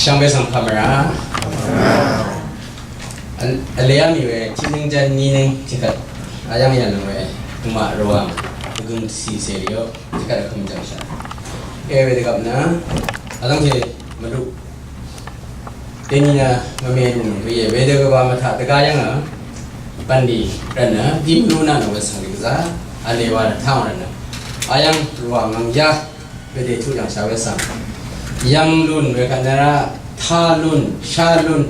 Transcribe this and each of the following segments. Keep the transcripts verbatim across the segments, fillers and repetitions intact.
Shvngbe svng kamera. Vleá mì we tiqnøng jvn niqnøng tiqkvt ayv́ng yv̀nøng we dvmaq rvwàng dvgøng dvcìcè rìó tiqkvt vkøm jv̀ngshà. E we dvgvp nø vdv́ngte mvluq deni nø mvme lùnøng we íe. Wedø gvba mvtaq dvgá yv́ngø bv̀nlì rvtnø dí mvlú naq nø we svng dvgvzá vlewa dvtáng rvtnø ayv́ng rvwàng nvng yá Wedø tuq yv̀ngshà we svng yv̀ng lún we kvt nø rá tá lún shá lún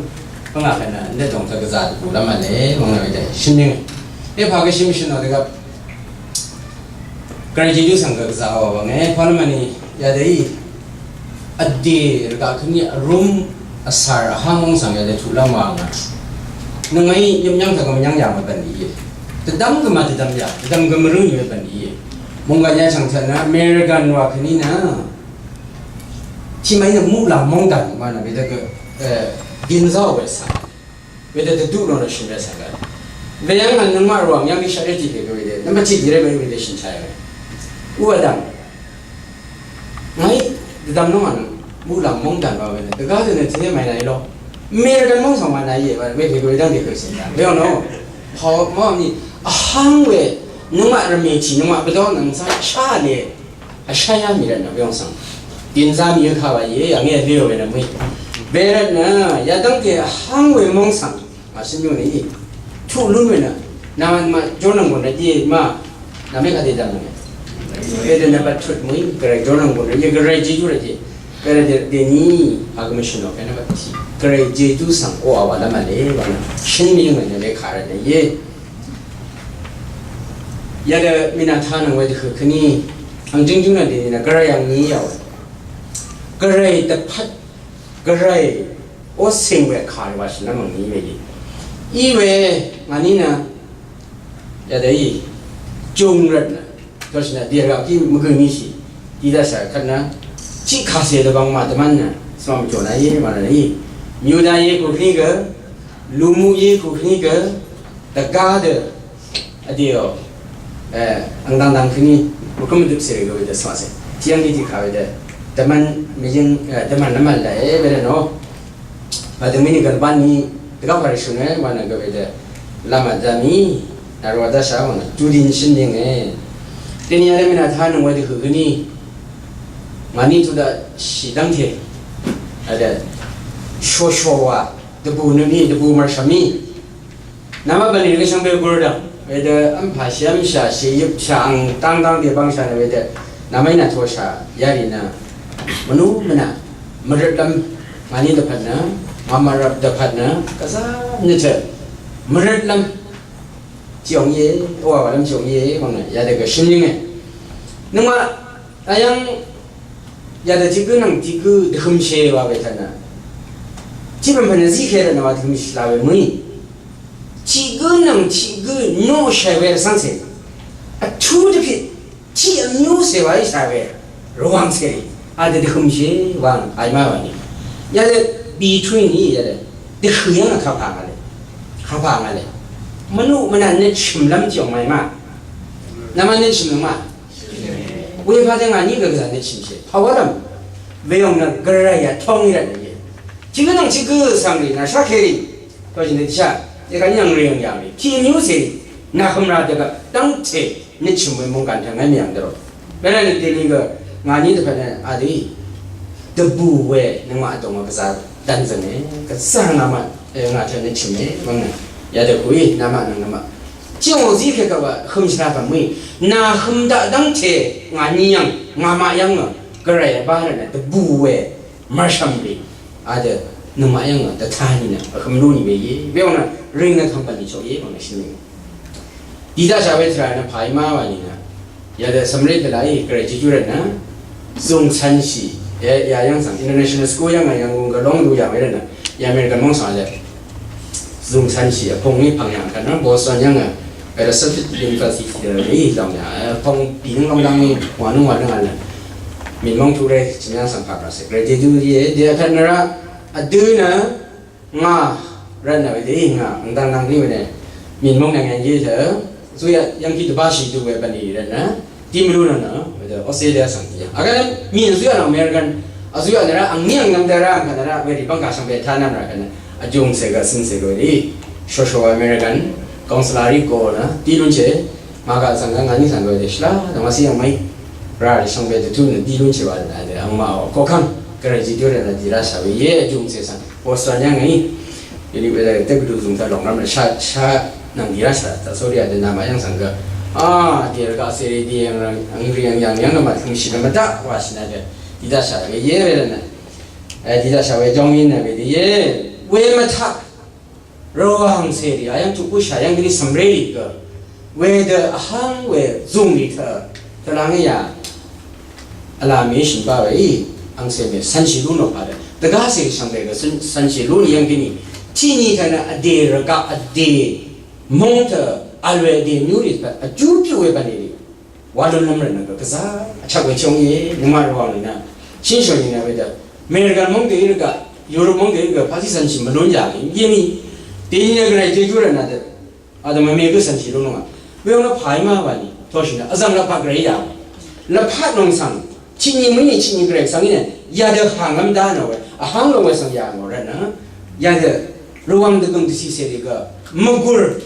bvngà kvt nø nø dòng taq gvzà dvgù lv́m vle wvng nø wedø shønning. Epà gvshøm shønò dvgvp gvray jejú svng gvzà wà wvng e pà lv́m vni yadø í vdè rvgaq kvni vrúm vsvr vháng móng svng yadø tuq lv́m wà ngà. Nøngmaqí yømyv́ng taq gvmyv́ng yà mvbv̀n íe. Dvdvm gvmà dvdvm yà, dvdvm gvmvrǿ nì mvbv̀n íe. Mungga yachang tø nø American wa kvni nø tiqmaqí nø muqlàng mongdàn wa nø wedø gø, e, ginzá we svng. Wedø dvduq lò nø shø̀n we svng gø. Weyv́ng nø nøngmaq rvwàng yv́ng gø shaqré tiq we gø wedø. Nvmbat tiq gø rvmè wedø shø̀n chá we. Uqvdv̀ng. Ngàí dvdvm nungà nø muqlàng mongdàn wa we nø dvgá dø nø tø̄ màí nàí ló. American mong svng wa nàí íe wa we dvgø wedv́ng dvgø sèng dà. Weyv́ng nò. Pàò mò ni vháng we nøngmaq rvmè tì nøngmaq bvdó nøng sá shá le. Vsháyá mì rvtnø weyv́ng svng. Dìnzá mì yø kà wa íe yv̀ngé vle we nø mø̀í. Wervtnø yadv́ngte vháng we mong svng. Màshøn yò nø í. Tuq lún we nø. Nà màjórnvng gùn rvt íe ma. Nà mé kà dèdv̀m we. Wedø nvmbat tut mø̀í. Gvray jórnvng gùn rvt íe. Gvray jejú rvt íe. Gvray dèní. Pà gvmø shø̀n ò kè nvmbat tì. Gvray jejú svng oqà wà lv́m vle. Wa nø. Shøn mì yø nø we kà rvtnø íe. Yadø mìnàtánøng wedø hø kvni ang jøngjøng nø dèní nø gvray ang ni yà we. Gvray dvpvt gvray ó sìng we kà rì wa shì nvng ang ni we dì. Í we ngà ni nø yadø í jung rvt nø. Tø shì nø dì rvt kí mvgø ni shì. Dì dvshà kvt nø. Chiq kà sè dvbvng mà dvmvn nø. Svng mvjò nø í mà nø í. Myuda í kù kvni gø. Lumuq í kù kvni gø. Dvgá dø. Vdìò, e, ang dang dang kvni, mvkøm mvdøp sèrì gø wedø svng sè. Tiqyv́ng dì tiqkà wedø. Dvmvn mvyøng, e, dvmvn nvmvn laq e wedø nò. Vdø mini gvnban ni, dvgá pàrì shø̀n e, wa nø gø wedø. Lama dvmi, nà rwa dvshà wa nø, judin shø̀n ding e. Deni yadø mini vtá nøng wedø høgø ni. Ngàni tuq daq shì dv́ngte. Vdø. Shosho wa, dvbù nø ni, dvbù mv̀rshv̀m ni. Nvmá bv̀nlì rvgø shvngbe gurdv̀ng wedø v́mpà shì v́mshà shì yøpshà ang dangdang dèbvngshà nø wedø nvmá í nà toshà yarì nø mvnú mvnà mvrøtlv́m ngàní dvpvt nø màmvrvp dvpvt nø gvzá nø tø mvrøtlv́m tiq ong íe, oqà wàlv́m tiq ong íe, wvng nø yadø gø shøn yønge. Nøngmaq ayv́ng yadø tiq gǿ nvng tiq gǿ dvhømshe wa we taq nø tiq pv̀npv̀n nø zíke rvt nø wa dvhømshì la we mø̀í. Tiq gǿ nvng tiq gǿ noqshàì we rvcv́ngcè. Vtú dvpit tiq vmyú cè wa íshà we rvwàng cèrì. Adø dvhømshì wa vng àìmá wa ni. Yadø between í yadø. Dvhø̀ yv́ng vkvpà ngà lè. Vkvpà ngà lè. Mvnuq mvnà nøtshø̀mlv́m tiq ong màìmá. Nvmá nøtshø̀m nøngmá. Wepà dø ngàní gø gvzà nøtshø̀mshì. Pàwálv́m. Weyòng nø gvray yà tóng í rvt nø íe. Tiq gǿ nvng tiq gǿ svng rì nà shá kèrì. Tø jì nø dvshá, yvgá nyv̀ng rì yv̀ng yàng rì. Tiq mvyú cè rì, nà hømrà dvgvp, dv́ngte, nøtshø̀m we mungkàn tø̀ng ngàí mvyv̀ng dvrò. Wervtnø dèní gø, ngàní dvpvt nø, adø í, dvbù we, nøngmaq vdòng gvzà, dv̀nzø̀ng e, gvzà ngàmaq, e, ngà tø nøtshø̀m e, mv̀ng nø, yadø kùí, nàmaq nøng nàmaq. Tiq ong zí kèkvp wa, hømshì rà pv̀m mø̀í, nà høm daq dv́ngte, ngàní yv̀ng, ngàmaq yv̀ng, gvray vbá rvt nø, dvbù we, mv̀rshv̀m rì. Adø, nøngmaq yv́ng dvtá nì nø, vhøm lú nì we íe. Weyv́ng nø, ring nø tvng bv̀n nì chok íe, wv́ng nø shø̀n nì. Dì daqshà we tvrà nø pàí má wà nì nø. Yadø, cv̀mré pèlá í, gvray jejú rvt nø. Zùng cv̄nshì, ya, ya yv́ng svng, international school yv́ng nø, Yangon gø lóng du yà we rvt nø. Ya American móng svng dø. Zùng cv̄nshì, vpung í pv̀ng yv́ng kvt nø, Boston yv́ng nø. Wēdø Suffolk University dø í lòng yà, pong bì nøng lòng dang í, wà nøng wà nøng à nø. Mìn móng tuq ré, chì nyang svng pà prà sè. Ré dì dø í, dì à pèt nø rá, vdø nø, ngà, rvt nø wēdø í ngà, ang dang dang í wēdø. Mìn móng nøng yà í tø, zuyà, yv́ng kí dvbá shì dø wē bv̀n í rvt nø, dì mì lú nø nø, wēdø, Australia svng dì yà. Vgvt nø, mìn zuyà nø American, Azuyaq nø rá, angní angnvm dø rá, angkà nø rá, werì bv́ngkà shvngbe tánvm rá kà nø, vjùngcè gø cøngcè gø rì, shosho American, councilor rì go nø, dí lúnshì, ngà gø svng gø, ngà ní svng gø dø shvlá, dvmá sí yv̀ngmè, rá rì shvngbe dvtú nø, dí lúnshì wa dø, angmaq koqkv́ng, gvray jì dø rá nø, dì rá shà we, ye vjùngcè svng, Australia ngà í, yelì we dø, dø gvdù zùng dø lòng rvm, shá, shá, nvng dì rá shà, dvsórí a dø, nvmá yv̀ng svng gø, a, dì rvgaq sèrì, dì yv̀ng rvng, ang rì yv̀ng yv̀ng yv̀ng gø, màtø̀m shì dø mvdaq, wa shì nø dø, Dì daq shà we ye we nø. E, dì daq shà we jóng yí nø we dì ye. We mvtaq. Rvwàng cèrì, ayv́ng tuq bǿshà yv́ng gvní cv̀mré rì gø. Wedø vháng we zùngrì tø. Tø lv́ng yà. Vlà mèshø̀n bá we í. Angcè mè cv̀nshì lú nò pà dø. Dvgá cèrì shv̀ng we gø cv̀n, cv̀nshì lú nì yv́ng gvní. Tiq nì tø nø vdè rvgaq vdè. Móng tø. Vl we vdè nyú rì tø. Vjú pyú we bv̀nlì rì. Wa lún lv́m rvt nø gø gvzá vchvk we chóng íe, nøngmaq Rvwàng nìnø. Shinshò nìnø wedø. American móng dø í rvgaq, Europe móng dø í rvgaq, pàtí cv̀nshì mvlún yà ngì. Yemi. Dèní nø gvray jejú rvt nø dø. Adø mvme gø cv̀nshì lún nungà. Weong nø pàí ma wa nì. Toshì nø. Vzv̀ng lvpat gvray yà. Lvpat nung svng. Tiq nyi mø̀í nì tiq nyi gvray svng í nø. Yadø hàngv́m dá nò we. Vháng nò we svng yà ngò rvt nø. Yadø. Rvwàng dvgøng dvcì cèrì gø. Mvgùr.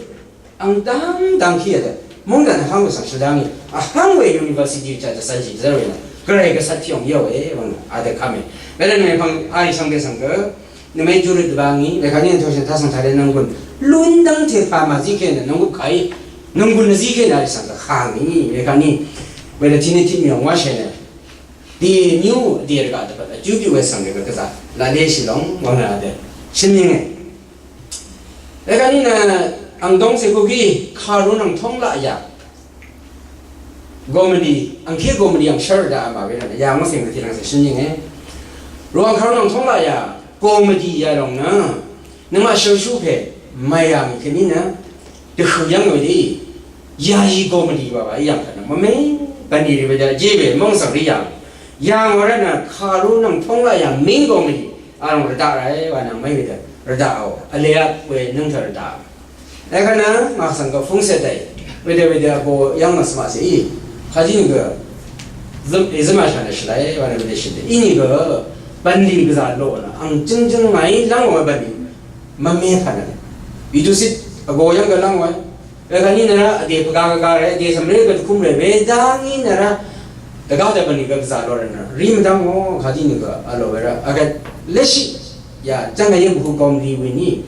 Ang dang dang kí yadø. Mungdan hang we svng shvdang í. Vháng we university chá dvzv́n jì dvzv́r we nø. Gvray gvsat tiong yá we wang adø kame. Wedø nø pang ari svng de svng gø. Nø me jurø dvbang í. Wekani nø toshøn tasvng tare nvnggùn. Lundang te pama zike nø nvnggùn kai. Nvnggùn nø zike nø ari svng gø kang í. Wekani. Wedø tini tini yong wa she nø. Dì nyú dì rvgaq dvpvt vjú bì we svng rvgaq gvzà laq lé shì lòng wvng rvgaq dø shøn yìnge. Rvgaq nì nø ang dongcè kukí kàrú nvng tóng laq yà. Gomvdì, angké gomvdì ang shvr daq vma we rvgaq yà ngó cèng dvtì lvngcè shøn yìnge. Rvgaq kàrú nvng tóng laq yà gomvdì yà lòng nø. Nøngmaq shø̀lshú pè màyà mì kèní nø dvhø̀ yv́ng we dì yàyì gomvdì wa wa yv́ng kà nø mvmé bv̀nlì rì we dø jé we móng svng rì yv́ng yv́ng wa rvt nø kàrú nvng tóng laq yà mìng gomvdì a lòng rvdaq ràe wa nø mvmé we dø rvdaq o vlea we nøng tø rvdaq. Èkvt nø ngà svng gø fúngcè dàì wedø wedø vbò yv́ng mvsvmaqcè í kàdí nø gø zøm èzøm a shà nø shvlae wa nø wedø shø̀n dø í nìgø bv̀nlì gvzà loq nø ang jøngjøng ngàí lv́ng we bv̀nlì Mvme pvnø. Ìdusít vgò yv́ng gvlv́ng we. Wekvt nínø vdè pvgā gvgā ré, vdè cv̀mré gvdvkúm ré, wedv́ng í nø rá. Dvgá dvbvnì gvgvzà lò rvnø. Rí mvdv́ngò, kadí nø gø, vlò we rá. Vgvt lvshì. Ya, jv́ng gvyé bukú gom rí we ní.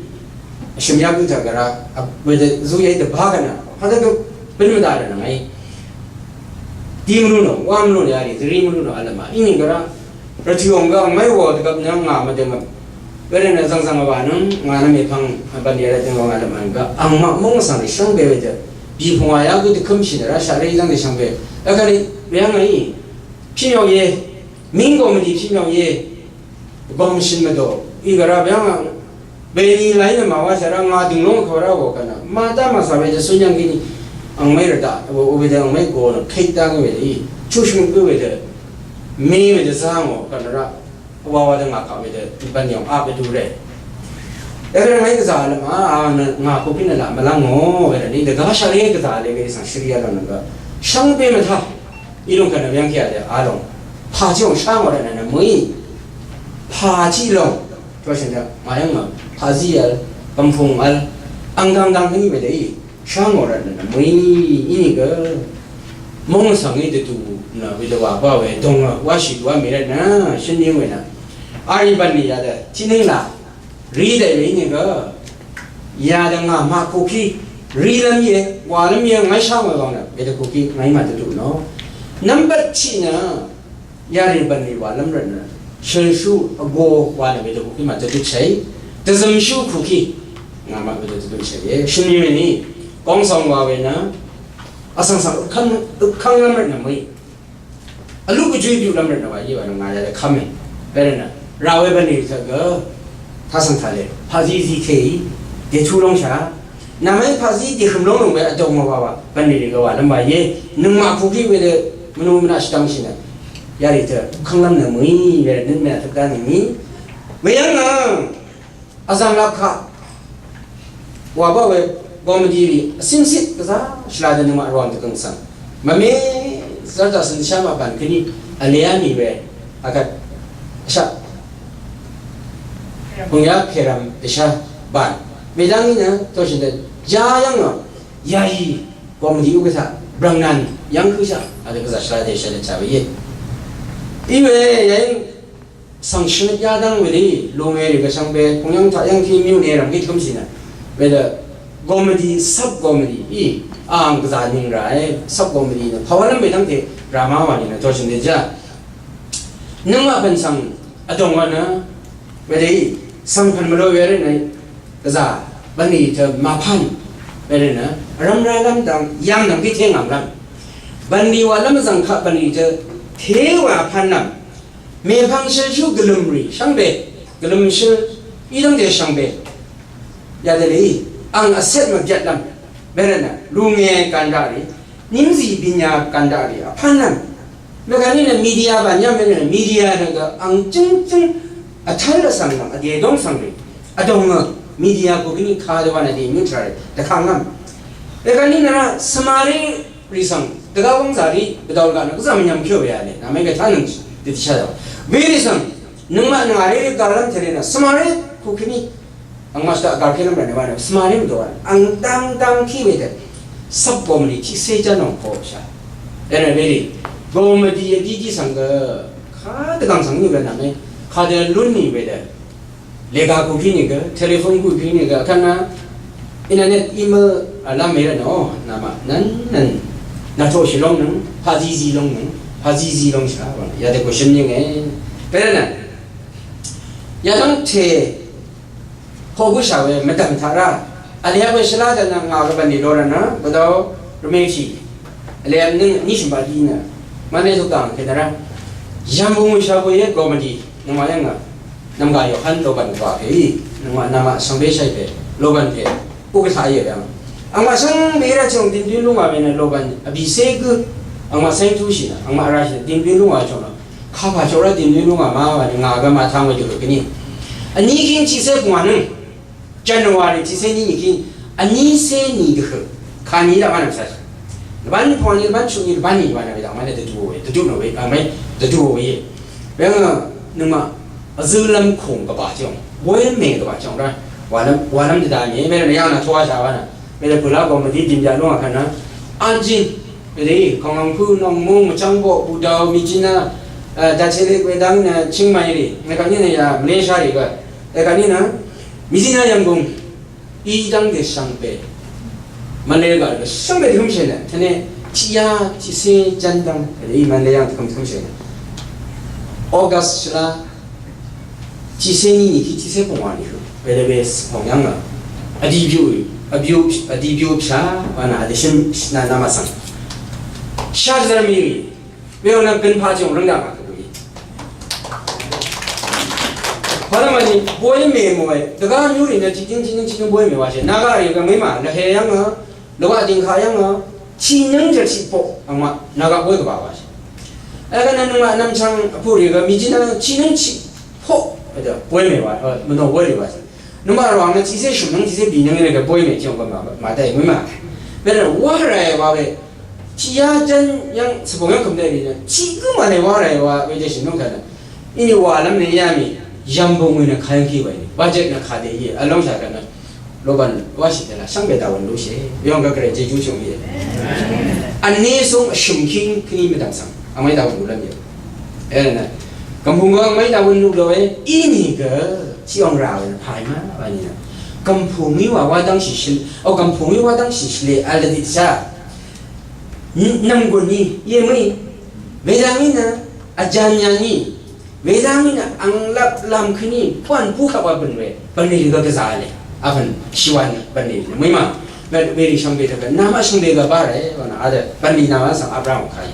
Vshø̀m yá bǿ taq gvrá. Wedø zúyé dvbá gvnø. Hadø gø bǿn mvdaq rvnø ngàí. Dí mvlú nò, wá mvlú nò yarì, dvrí mvlú nò vlvma. Íní gvrá. Rvtø̀ òng gø angmaqí wò dvgvp nø ngà mvdø̀ngøp. Wervtnø zvngzvng vbà nøng ngà nø mèpvng vbvn yvrvt døng òng vlvm ang gø angmaq móng svng rì shvngbe we dø. Bìpvngwà yá gø dvkǿmshì nø rá shaqré í zv́ng dø shvngbe. Vkvt rì weyv́ng í. Pìmyòng ye. Mìnggò mvdì pìmyòng ye. Gòmshìn mvdò. Í gø rá weyv́ng ang. Bèni làí nø màwá shvrá ngà dø̀ng lóng kvra wò kvnà. Màdá màsà wedø sunyv́ng gíní. Angmaqí rvdaq, wò wedø angmaqí gò nø kèk dv́ng wedø í. Chushmø gǿ wedø. Mí wedø zá ngò kvnà rá. Wawa dø ngà kaq wedø. Bv̀n yòng aq wedø ré. Yadø ngàí gvzà lvmà, a, ngà kopi nø laq mvlv́ng ngò wedø ní. Dvgá shvrá gvzà lé wedø svng shvrá lv́ng nø gø. Shvngbe mvtaq. Í lúng kvnà weyv́ng kí yadø a lòng. Pàtí òng shá ngò rvt nø nø mø̀í. Pàtí lòng. Jwashø̀n dø, màyv́ng mvng, pàzí vl, bv̀mpùng vl, ang dang dang kèní wedø í, shá ngò rvt nø, mø̀í, ínìgø, móng svng í dvdù nø, wedø wà bá we, dòng nø, wáshì dùá mì rvt nø, shǿn ní we nø. Arì bv̀n nì yadø, tiqnøng là, rí daq we ínìgø, yadø ngà maq kukí, rí lv́m íe, wà lv́m íe, ngàí shá ngò vang nø, wedø kukí, ngàí maq dvdù nò. Nvmbat tiq nø, Yarì bv̀nlì wàlv́m rvtnø shø̀nshú vgō wa nø wedø kukí màdø dø chèí. Dvzø̀mshú kukí ngà màdø dø chèí. Shø̀n yø̀nì gòngsòng wa we nø vsvng svng øpkv́nglv́m rvtnø mø̀í. Vlú gvjú í byuqlv́m rvtnø wa íe wa nø ngà yadø kv́me. Wervtnø rà we bv̀nlì taq gø tasvng taq le paqzí zí kéí dètú lóngshà. Nvmv́ng paqzí dèhø̀m lóng nøng we vdòng mvwa wa bv̀nlì rì gø wàlv́m wa íe. Nøngmaq kukí wedø mvnú mvnaq shvdv́ngshì nø yarì tø kv́nglv́m nø mø̀í wervt nøt mè vtøp dá nøngní. Weyv́ng nø vzv̀ng lap kaq wà bá we gomvdi rì vcímcit gvzá shvla dø nøngmaq rwàng dvgø̀ng svng mvme zar daq svng shá maqbàn kèní vlea mì we vgvt shaq. Pvngya kèram dvsha ban. Mèdv́ng í nø toshì dø jayv́ng nø yayi gomvdi ukvsa brvngnan yv́ng høshaq. Adø gvzà shvla dvsha dvcha we íe. Iwe yayi svng shvngøt yadv́ng wedø í lungwe rì gvshvngbe pungyv́ng taqyv́ng kí myune rv̀m git gømsì nø. Wedø gomvdi, sub gomvdi í ang gvzà ning ràe, sub gomvdi nø pawalv́m wedv́ngte rama wani nø toshì dvja. Nøngmaq bv̀n svng vdòng wa nø wedø í svng pv̀n mvlo we rvt nø gvzà bv̀nlì tø màpv̀n we rvt nø vrvm ralv́m dvng yv̀ng nvng gí tengv̀nglv́m bv̀nlì wàlv́m vzv̀ng kaq bv̀nlì tø tewa pv̀nlv́m mèpvng shøl shú gvlø̀m rì shvngbe gvlø̀m shøl í dv́ngte shvngbe yadø lì ang vset mvbyvtlv́m we rvt nø lunge gv̀n raq rì Nimzì bìnyà gv̀n daqrì vpv́n nvng. Mvgv̀n í nø media bv̀n yv́ng mvnø media nø gø ang jǿngjǿng vtv́l vsvng nvng vdè dóng svng rì. Vdòng nø media kukíní kadø wa nø dè nyútra rì dvkangv́m. Mvgv̀n í nø rá svmaré rì svng dvgá wv́ngzà rì vdal gaq nø gvzà mvnyv̀m kyó we yà lè. Nà mvgv̀n tánøng dvdvchá dø. Werì svng nøngmaq nøngà ré gvlv́m tvrì nø svmaré kukíní Angmaq shvtaq gv̀l kèlv́m rv̀n wa nø svmaré mvdò wa ang dang dang kí we dø. Sub gomvdi tiqsé ján ong koqsha. Dvnø werì gomvdi vdí jí svng gø kadvgv̀ng svng nì gø nvme kadø lún nì we dø. Lega kukí nì gø, telephone kukí nì gø, vkvt na internet, email vlv́m we rvt nø o, namaq nvn nvn natoqshì lóngnøng, pazizi lóngnøng, pazizi lóngsha wa nø yadø gùshøn yìnge. Wervt nø yadv́ngte Koqgø shà we mvdv̀m taq rá. Vlev̄ we shvlá dvnø ngà gvbv̀n nì lorvt nø, bvdv́ rvmè shì. Vlev̄ nøng ní shø̀m baq dí nø. Mvne zukdv̀ng kènø rá. Yv̀mbù ngùshà bø ye gomvdi. Nøngmaq yv́ng nø. Nv̀mgà Yohan lobv̀n gvà pè í. Nøngmaq nvmaq shvngbe shàì pè. Lobv̀n pè. Bukvtaq ye yv́ng. Angmaq shvngbe rá chø̀ng dìndún lúngà we nø lobv̀n. Vbìcé gǿ. Angmaq cv́ng túshì nø. Angmaq rashì nø. Dìndún lúngà chø̀ng nø. Kapà chora dìndø lúngà má wà nì ngà gvmà tang wà jø gø gvni. Vní gíng tiqsé pungwà nøng. January tiqsé ní nì gíng. Vní sé nì dvhø. Kà nì daq wà nvm sà. Lvbán pungwà nì lvbán chuq nì lvbán nì wà nvm daq wà nvm dvdu wà we. Dvdu nò we. Ang we. Dvdu wà we. Weng nøngma. Vzø lvm kung gvbà tiong. Boy mè gvbà tiong ra. Wà lvm, wà lvm dvda nì. Mè rvm yà nà tuwa sha wà nà. Mèdø pø̀lá gø mvdí dìmbyà lúngà kvt nø. Anjin. Mèdø í, Kòngòngkú, Nòngmúng, Mvchv́ng boq, Bùdao, Mìjínà, e, Dachele, Wedang nø, Chingmai rì. Mèkvt ní nø yà, Malaysia rì gø. Mèkvt ní nø, Mìjínà yv̀nggùng. Í dv́ng dè shvngbe. Mvnle gø, shvngbe dvhømshì nø. Tvne, tiqyá, tiqsé, ján dv́ng. Mèdø í, Mvnle yv̀ng dvhøm dvhømshì nø. August shvlá, Tiqsé ní nìkí tiqsé pungwà nìhø. Wedø we pung yv́ng nø. Vdì byú, vbyú, vdì byú pshà, wa nø vdì shø̀n, shø̀n nø nvmà svng. Shà dvzvr mì rì. Weò nø gøn pà jòng røng dà ngà kà bø̀ í. Pà dvmà nì, boy mè mò we. Dvgá nyú rì nø tiqjøng, tiqjøng, tiqjøng boy mè wa shì. Naga rì gø mè mà, nø he yv́ng nø. Lvwaq dìngkaq yv́ng a, tiqnǿng jv̀l tiqpoq, angmaq, nagaq bóy gvbà washì. Vgvnø nøngmaq nvmchvng vpurì gø mìjínv́ng tiqnǿng tiqpoq, vdø, bóy mè wa, mvnò bóy rì washì. Nøngmaq rvwàng nø tiqsé shø̀mnǿng, tiqsé bìnǿng rì gø bóy mè tiqyòng gø màdv́ì mø̀í mà. Vdø, wá ràì wa we, tiqyá jv́n yv́ng, svbòng yv́ng kø̀m dv́ì rì nø, tiq gǿ màlè wá ràì wa we jv́ shø̀mnǿng kvt nø. Inì wàlv́m nø yá mì, yv̀mbùng nø kayv́ng kí wàí, budget nø kàdè íe, vlóngshà kvt nø. Lobv̀n wáshì dvlá shvngbe dàwø̀n lúshì. Yòng gvgvrè jejú shòng íe. Vní súng vshø̀m kíng kní mvdv̀m svng. Vmai dàwø̀n lúlv́m íe. Èrvnø. Gv̀mpùng gø vmai dàwø̀n lú lòe. Inìgø. Tiq òng rà wø̀n pàì má. Vní nø. Gv̀mpùng í wà wá dv́ngshì shø̀n. O gv̀mpùng í wá dv́ngshì shø̀n lè vl dvdì dvshá. Nv̀mgùn í. Íe mø̀í. Wēdv́ng í nø. Vjàn yàn í. Wēdv́ng í nø ang lap lam kèní bv̀n bukap wa bø̀n we, bv̀n we rì gø gvzà le, a bv̀n shiwan bv̀n we rì nø mø̀í ma, we rì shvngbe dvgø, namaq shvngbe gø ba re, wa nø a dø, bv̀n we namaq svng Abraham kà í.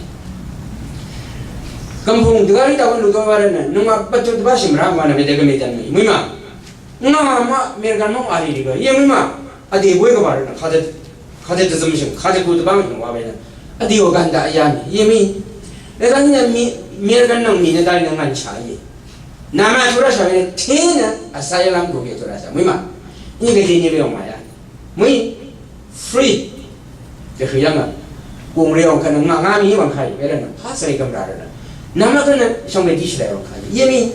Gv̀mpùng dvgá rì daq wøn lùdø wa rvt nø, nøngmaq bvt jø dvbá shì mvrá wa nø we dvgø mèdv̀n mø̀í, mø̀í ma. Ngà maq mèrgv̀n móng a rì rì gø, íe mø̀í ma, a dè bóy gø ba rvt nø, kà dø Kàdé dvzømshø̀ng, kàdé gudvbáng shø̀ng wa we nø. Vdì wà gv̀n daq yà mì, yè mì. Lè gv̀n nø mì, mì gv̀n nvng mì nø daq nø ngv̀n shà yè. Nàmà turashà we nø, tè nø, asylum gùgè turashà. Mø̀í mà. Nyi gvdè nyi we ò mà yà. Mø̀í. Free. Dvhø̀ yv̀ng à. Gùng rì òng kvt nø ngà ngà mì wv̀ng kà yè. We rvt nø. Pà svrì gv̀m rà rvt nø. Nàmà gv̀n nø, shòng we dì shì rà òng kà yè. Yè mì.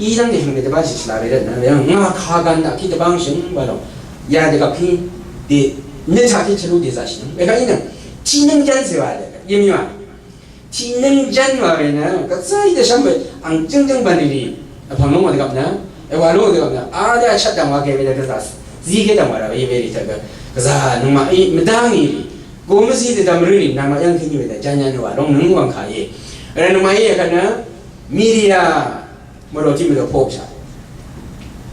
Í dv́ngte shvngbe dvbáshì shvla we rvtnø, weyv́ng ngà kagvn daqkí dvbángshø̀ng wa lòng. Ya dvgvp kí dì, nøt taqkí chvlú dì zaqshì nøng. Wekvt í nøng, tiqnøng ján cè wa dvgvp. Yemi wa. Tiqnøng ján wa we nø, gvzá í dvshv́m we, ang jǿngjǿng bv̀nlì rì. Vpv̀ng lúng wa dvgvp nø. Ewa lúng wa dvgvp nø. A dvgvp shvt dv̀ng wa kè we dvgvp gvzá. Zí kè dv̀ng wa rà we, we rì taq gvzá nøngmaq í mvdv́ng í rì. Go mvzí dvdvm rì rì, nvmaq yv́ng kèní we dvgvp ján yán wa lúng nøng wv̀ng kà í. Rvt nøngmaq í yvkvt nø, media mvdò tiq mvdò pop shà.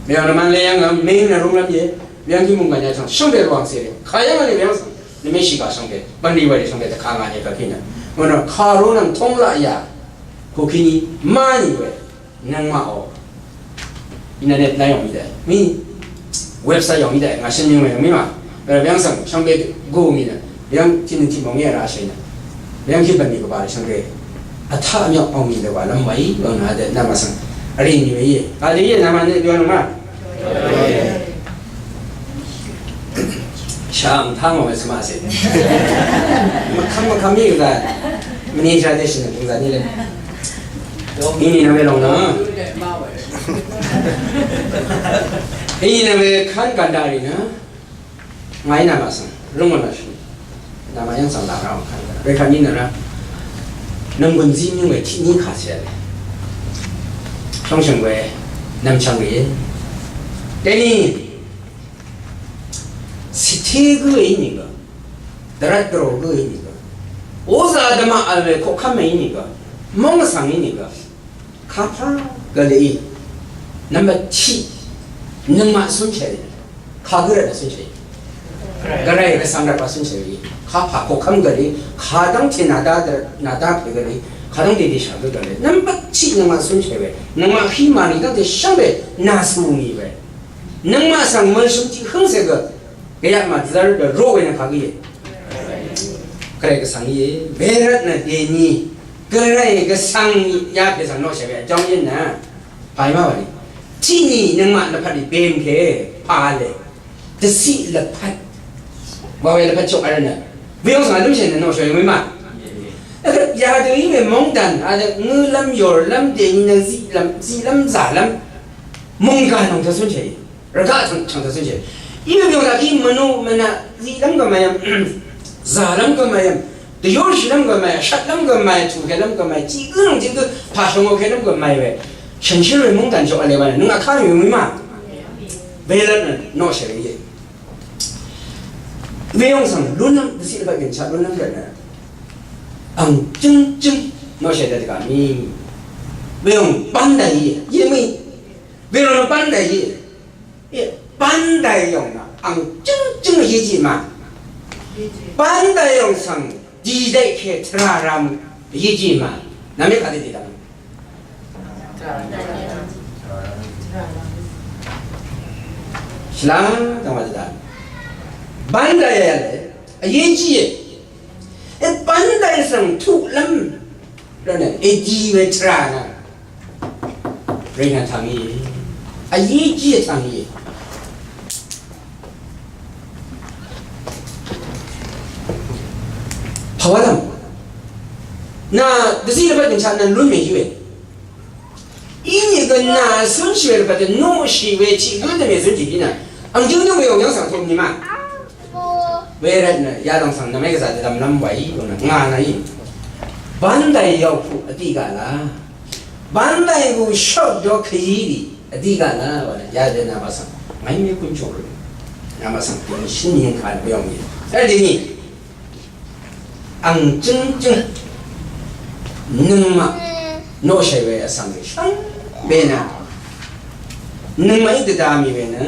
Mvyv̀ng nø mvnle yv́ng meng nø rúnglv́m ye, mvyv̀ng tiq mungkàn yà chv̀ng shvngbe rvwàng sere. Kayv́ng nø mvyv̀ng svng, nø meshì kà shvngbe, bv̀nlì wàlì shvngbe dvkà ngà ye kà kì nø. Mvnò kàrú nvng tóng laq yà, kò kìni, mvnì we, nøngmaq ò. Internet la yòng mì dè. Mì, website yòng mì dè, ngà shø̀n yòng we, mì ma. Mvyv̀ng svng, shvngbe gø mì nø. Yv́ng tiqnøng tiqmòng í vrá shì nø. Yv́ng kí bv̀nlì gvbà shvngbe. Vtaq myaq ong mì dvgwà lv́m wàí, wv̀ng nà dø nvmà svng. Vrì nì we íe. Kàdø íe nvmà nø dø nvmà. Shv̀ng táng ong we svmaqse. Mvkvm mvkvm í gvzà. Mvnì shà dø shì nø bø̀ngzà nì le. Í nì nvmà we lòng nø. Í nì nvmà we kv́n gv̀n daq rì nø. Ngàí nà màsvng, rungò nà shø̀n. Nà màyv́ng svng laq rá wv̀ng kàí. Wekvt ní nà rá. Nv̀mgùn zí mí ngòe tiq ní kà cè rì. Shóngshø̀ng we, nv̀mchv̀ng we. Dèní, sìté gǿ í nìgø. Dvrvt dvrò gǿ í nìgø. Oza dvmaq vl we koqkv́m í nìgø. Móng vsvng í nìgø. Kapà gvlì. Number tiq. Nøngmaq cúnshì. Kagǿ rvt nø cúnshì. Gvray gvsvng rvt ba cúnshì. Kapà koqkv́m gvlì. Kadv́ngte nàdá dvr, nàdá pè gvlì. Kadv́ngte dèshà gǿ gvlì. Number tiq nøngmaq cúnshì we. Nøngmaq hí màrì dv́ngte shvngbe nà sù ngì we. Nøngmaq svng mvnshøm tiq hǿngcè gø. Gvyaq màdvzv́r dø roq we nø kagǿ íe. Gvray gvsvng íe. Wervt nø dèní. Gvray gvsvng ya pè svng noqshì we. Jóng íe nø. Pàí má wàlì. Tiqní nøngmaq lvpat í bemke pàle. Dvciq lvpat. Wa we lvpat chok vl nø. Buyong svng lúmshì nø noqshì we má. Yadø í we mongdan, adø ngølv́m yorlv́m dèní nø ziqlv́m, ziqlv́m zàlv́m. Mungga nòng tø cúnshì. Rvgaq chv̀ng, chv̀ng tø cúnshì. Í we byòng daqí mvnuq mvnaq ziqlv́m gø mvyv̀m, zàlv́m gø mvyv̀m, dvyórshìlv́m gø mvyv̀m, shvtlv́m gø mvyv̀m, tùkelv́m gø mvyv̀m, tiq gǿ nvng tiq gǿ pàshvngò kelv́m gø mvyv̀m we. Shànshér we mungdàn shvngø vle wa nø, nøngaq kà we mø̀í ma. Welvt nø, noqshì we íe. Weyòng svng, lúnlv́m, dvciq dvpvt gø̀nshaq lúnlv́m rvt nø. Ang jǿngjǿng, noqshì dvdvgà mì. Weyòng, bv́n dàí íe, íe mø̀í. Weyòng nø bv́n dàí íe. Íe, bv́n dàí yòng nø ang jǿngjǿng yéjì ma. Bv́n dàí yòng svng dìdèq kè tvrà rvm yéjì ma. Nvmé kàdé dìdv̀ng. Shvlá dv̀ng wa dvdv̀ng. Bv́n dàí yà lè, yéjì íe. Íe, bv́n dàí svng tuqlv́m. Rvnø, èdi we tvrà nø. Rìnà tvng íe. Vyi jí tvng íe. Pàwálv́m. Nà, dvzí rvbvt gønshaq nà lún mèyú e. Inìgø nà cúnshì we rvbvt noqshì we tiq gǿ dvmè cúnshì bí nà. Ang jǿng dǿng we ò yv́ng svng tøm nì ma. Wervt nø yadv̀ng svng nvmé gvzà dvdvmlv́m wàí gø nø ngà nàí. Bv́ndàì yàò puq vdí gaq la. Bv́ndàì gø shvp jø kèí rì vdí gaq la wa nø yadø nvmà svng ngàí mé kún chok rø. Nvmà svng pèní shǿn yøng kà nø bøyòng yø. Vdí ni. Ang jǿngjǿng nøngmaq noqshàì we vsvng we shvngbe nø nøngmaqí dvda mì we nø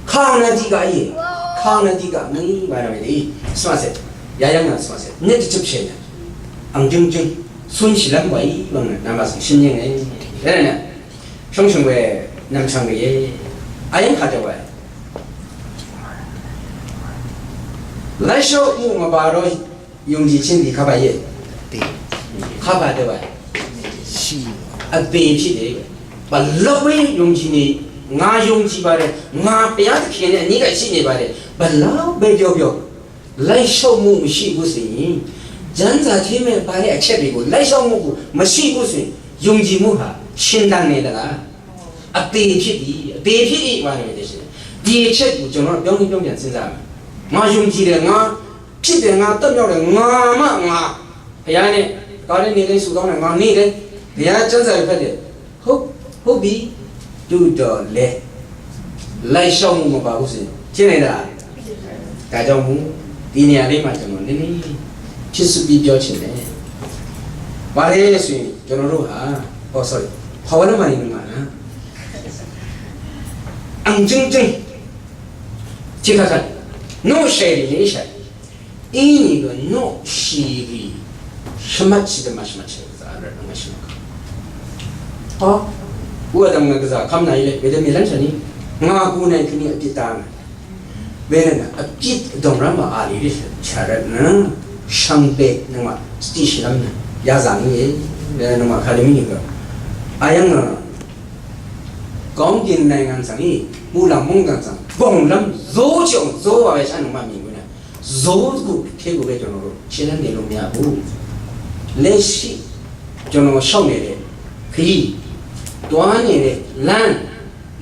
kang nø dìgaq íe. Kang nø dìgaq mø̀í wa nø we dèí. Svmaqcè. Yayv́ng nø svmaqcè. Nøt dvchøpshè nø ang jǿngjǿng cúnshìlv́m wa í wvng nø nvmà svng shø̀n yv̀nge. Wervt nø shóngshø̀ng we nv̀mchv̀ng we íe. Ayv́ng kàdø wa. Laishok muq mvbaro yungji chínlì kaba íe. Kaba dø wa. Vbè pí dø. Bvlvp we yungji ni ngà yungji bare, ngà pè yà dvkè ni vní gaq shí ni bare. Bvlvp we byò byò. Laishok muq mvshí gusì. Janzà tì mè bare vchep bì gø. Laishok muq gø mvshí gusì. Yungji muq ha. ရှင်သန်နေသလား။ အသေဖြစ်သည်။ အသေဖြစ်၏။ ဘာလို့လဲဆိုရင် ဒီအချက်ကိုကျွန်တော်ပြောင်းပြီးပြောင်းပြန်စဉ်းစားမယ်။ ငါယုံကြည်တယ်။ ငါဖြစ်တယ်။ ငါတက်မြောက်တယ်။ ငါမှငါဘုရားနဲ့ဒါနဲ့နေတိုင်းဆုတောင်းတယ်။ ငါနေတယ်။ ဘုရားကျမ်းစာကိုဖတ်တယ်။ ဟုတ်ဟုတ်ပြီ။ တူတော်လဲလိုက်လျှောက်မှုမပါဘူးဆိုရင်ရှင်းနေတာ။ ဒါကြောင့်မို့ဒီနေရာလေးမှာကျွန်တော်နည်းနည်းဖြစ်စုပြီးပြောချင်တယ်။ ဘာလဲဆိုရင်ကျွန်တော်တို့ဟာ oh sorry ဘာဝရမနေမှာလား။ အင်္ဂုတ္တရံ ခြေခါခါ နှိုးရှယ်ရည်လေးရှယ် အင်းကြီးကနှိုးရှည်ရည်ရှမတ်ချစ်တမတ်ချစ်ချစ်ကစားရတဲ့ငါရှိမှာ။ ဟော ဥဒံငါကစားခမ်းနိုင်လေဘယ်တမီလန်းချင်နီငါကူနိုင်ခဏအပြစ်တားမယ်။ ဘယ်နဲ့အပြစ်တော်ရမ်းမှာအာလီလေးချရတဲ့နရှံပေနမစတိရှလမ်နရာဇာနီလေနမခါလမီကအာယံ ကောင်းကင်နိုင်ငံဆံမူလမုန်ကံဆံဘုံလမ်းဇိုးချုံဇိုးဝဲဆံနမမီဝဲန ဇိုးတခုထဲကိုပဲကျွန်တော်တို့ရှင်းလင်းနေလို့မရဘူး။ လက်ရှိကျွန်တော်ရှောက်နေတဲ့ခရီးတွားနေတဲ့လမ်း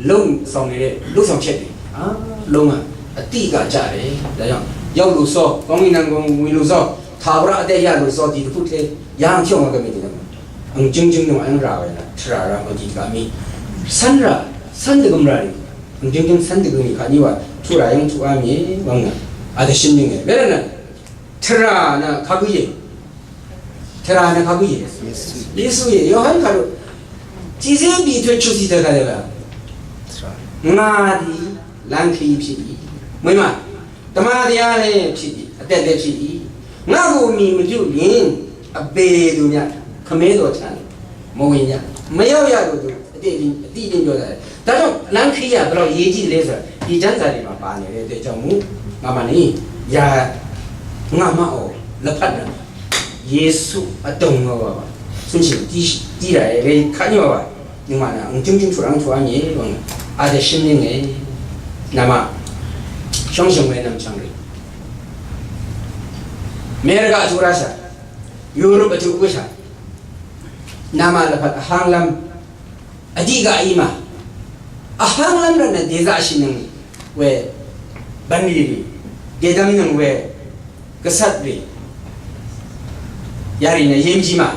လုံဆောင်နေတဲ့လူဆောင်ချက်တွေအားလုံးကအတိအကျကျတယ်။ ဒါကြောင့်ရောက်လို့စောကောင်းကင်နိုင်ငံဝင်လို့စောသာဝရအသက်ရလို့စောဒီတစ်ခုထဲရဟန်းချုပ်မှာကမ္ဘာ့နိုင်ငံအင်္ဂုတ္တရံ ထရာရာမဒီကမီဆန္ဒရာဆန္ဒကမရာရီ Jing jing san degrees ni kani wa tura yang tura mi wang na. Ada shim ni nge. Bera na. Tera na kaguye. Tera na kaguye. Yesu ye. Yohan karu. Jize bi twe chusi ta kale ba. Nga di lan ki phi. Mwe ma. Tama dia le phi. Ate de phi. Nga gu mi mu ju yin. Abe du nya. Kame do chan. မဝင်ရမရောက်ရလို့သူအတိအလင်းအတိအလင်းပြောတာလေဒါကြောင့်လမ်းခရီးကဘယ်လောက်ရေးကြည့်လဲဆိုတော့ဒီကျမ်းစာတွေမှာပါနေတဲ့အတွက်ကြောင့်မို့ငါမနေရငါမအော်လက်ဖက်နဲ့ယေရှုအတုံတော်ပါပါသူရှင်တီးတီးတာလေခါညောပါညီမနာအုံကျုံကျုံထွန်းထွန်းမြေဘာနဲ့အာတရှင်းနေနေနမရှောင်းရှောင်းဝဲနမ်ချောင်းရီမဲရကအထူရဆာယူရပအထူဝိဆာ Nama lepat ahanglam adiga ima. Ahanglam rana deza ashinang we baniri. Dedam nang we kasat re. Yari na yemji ma.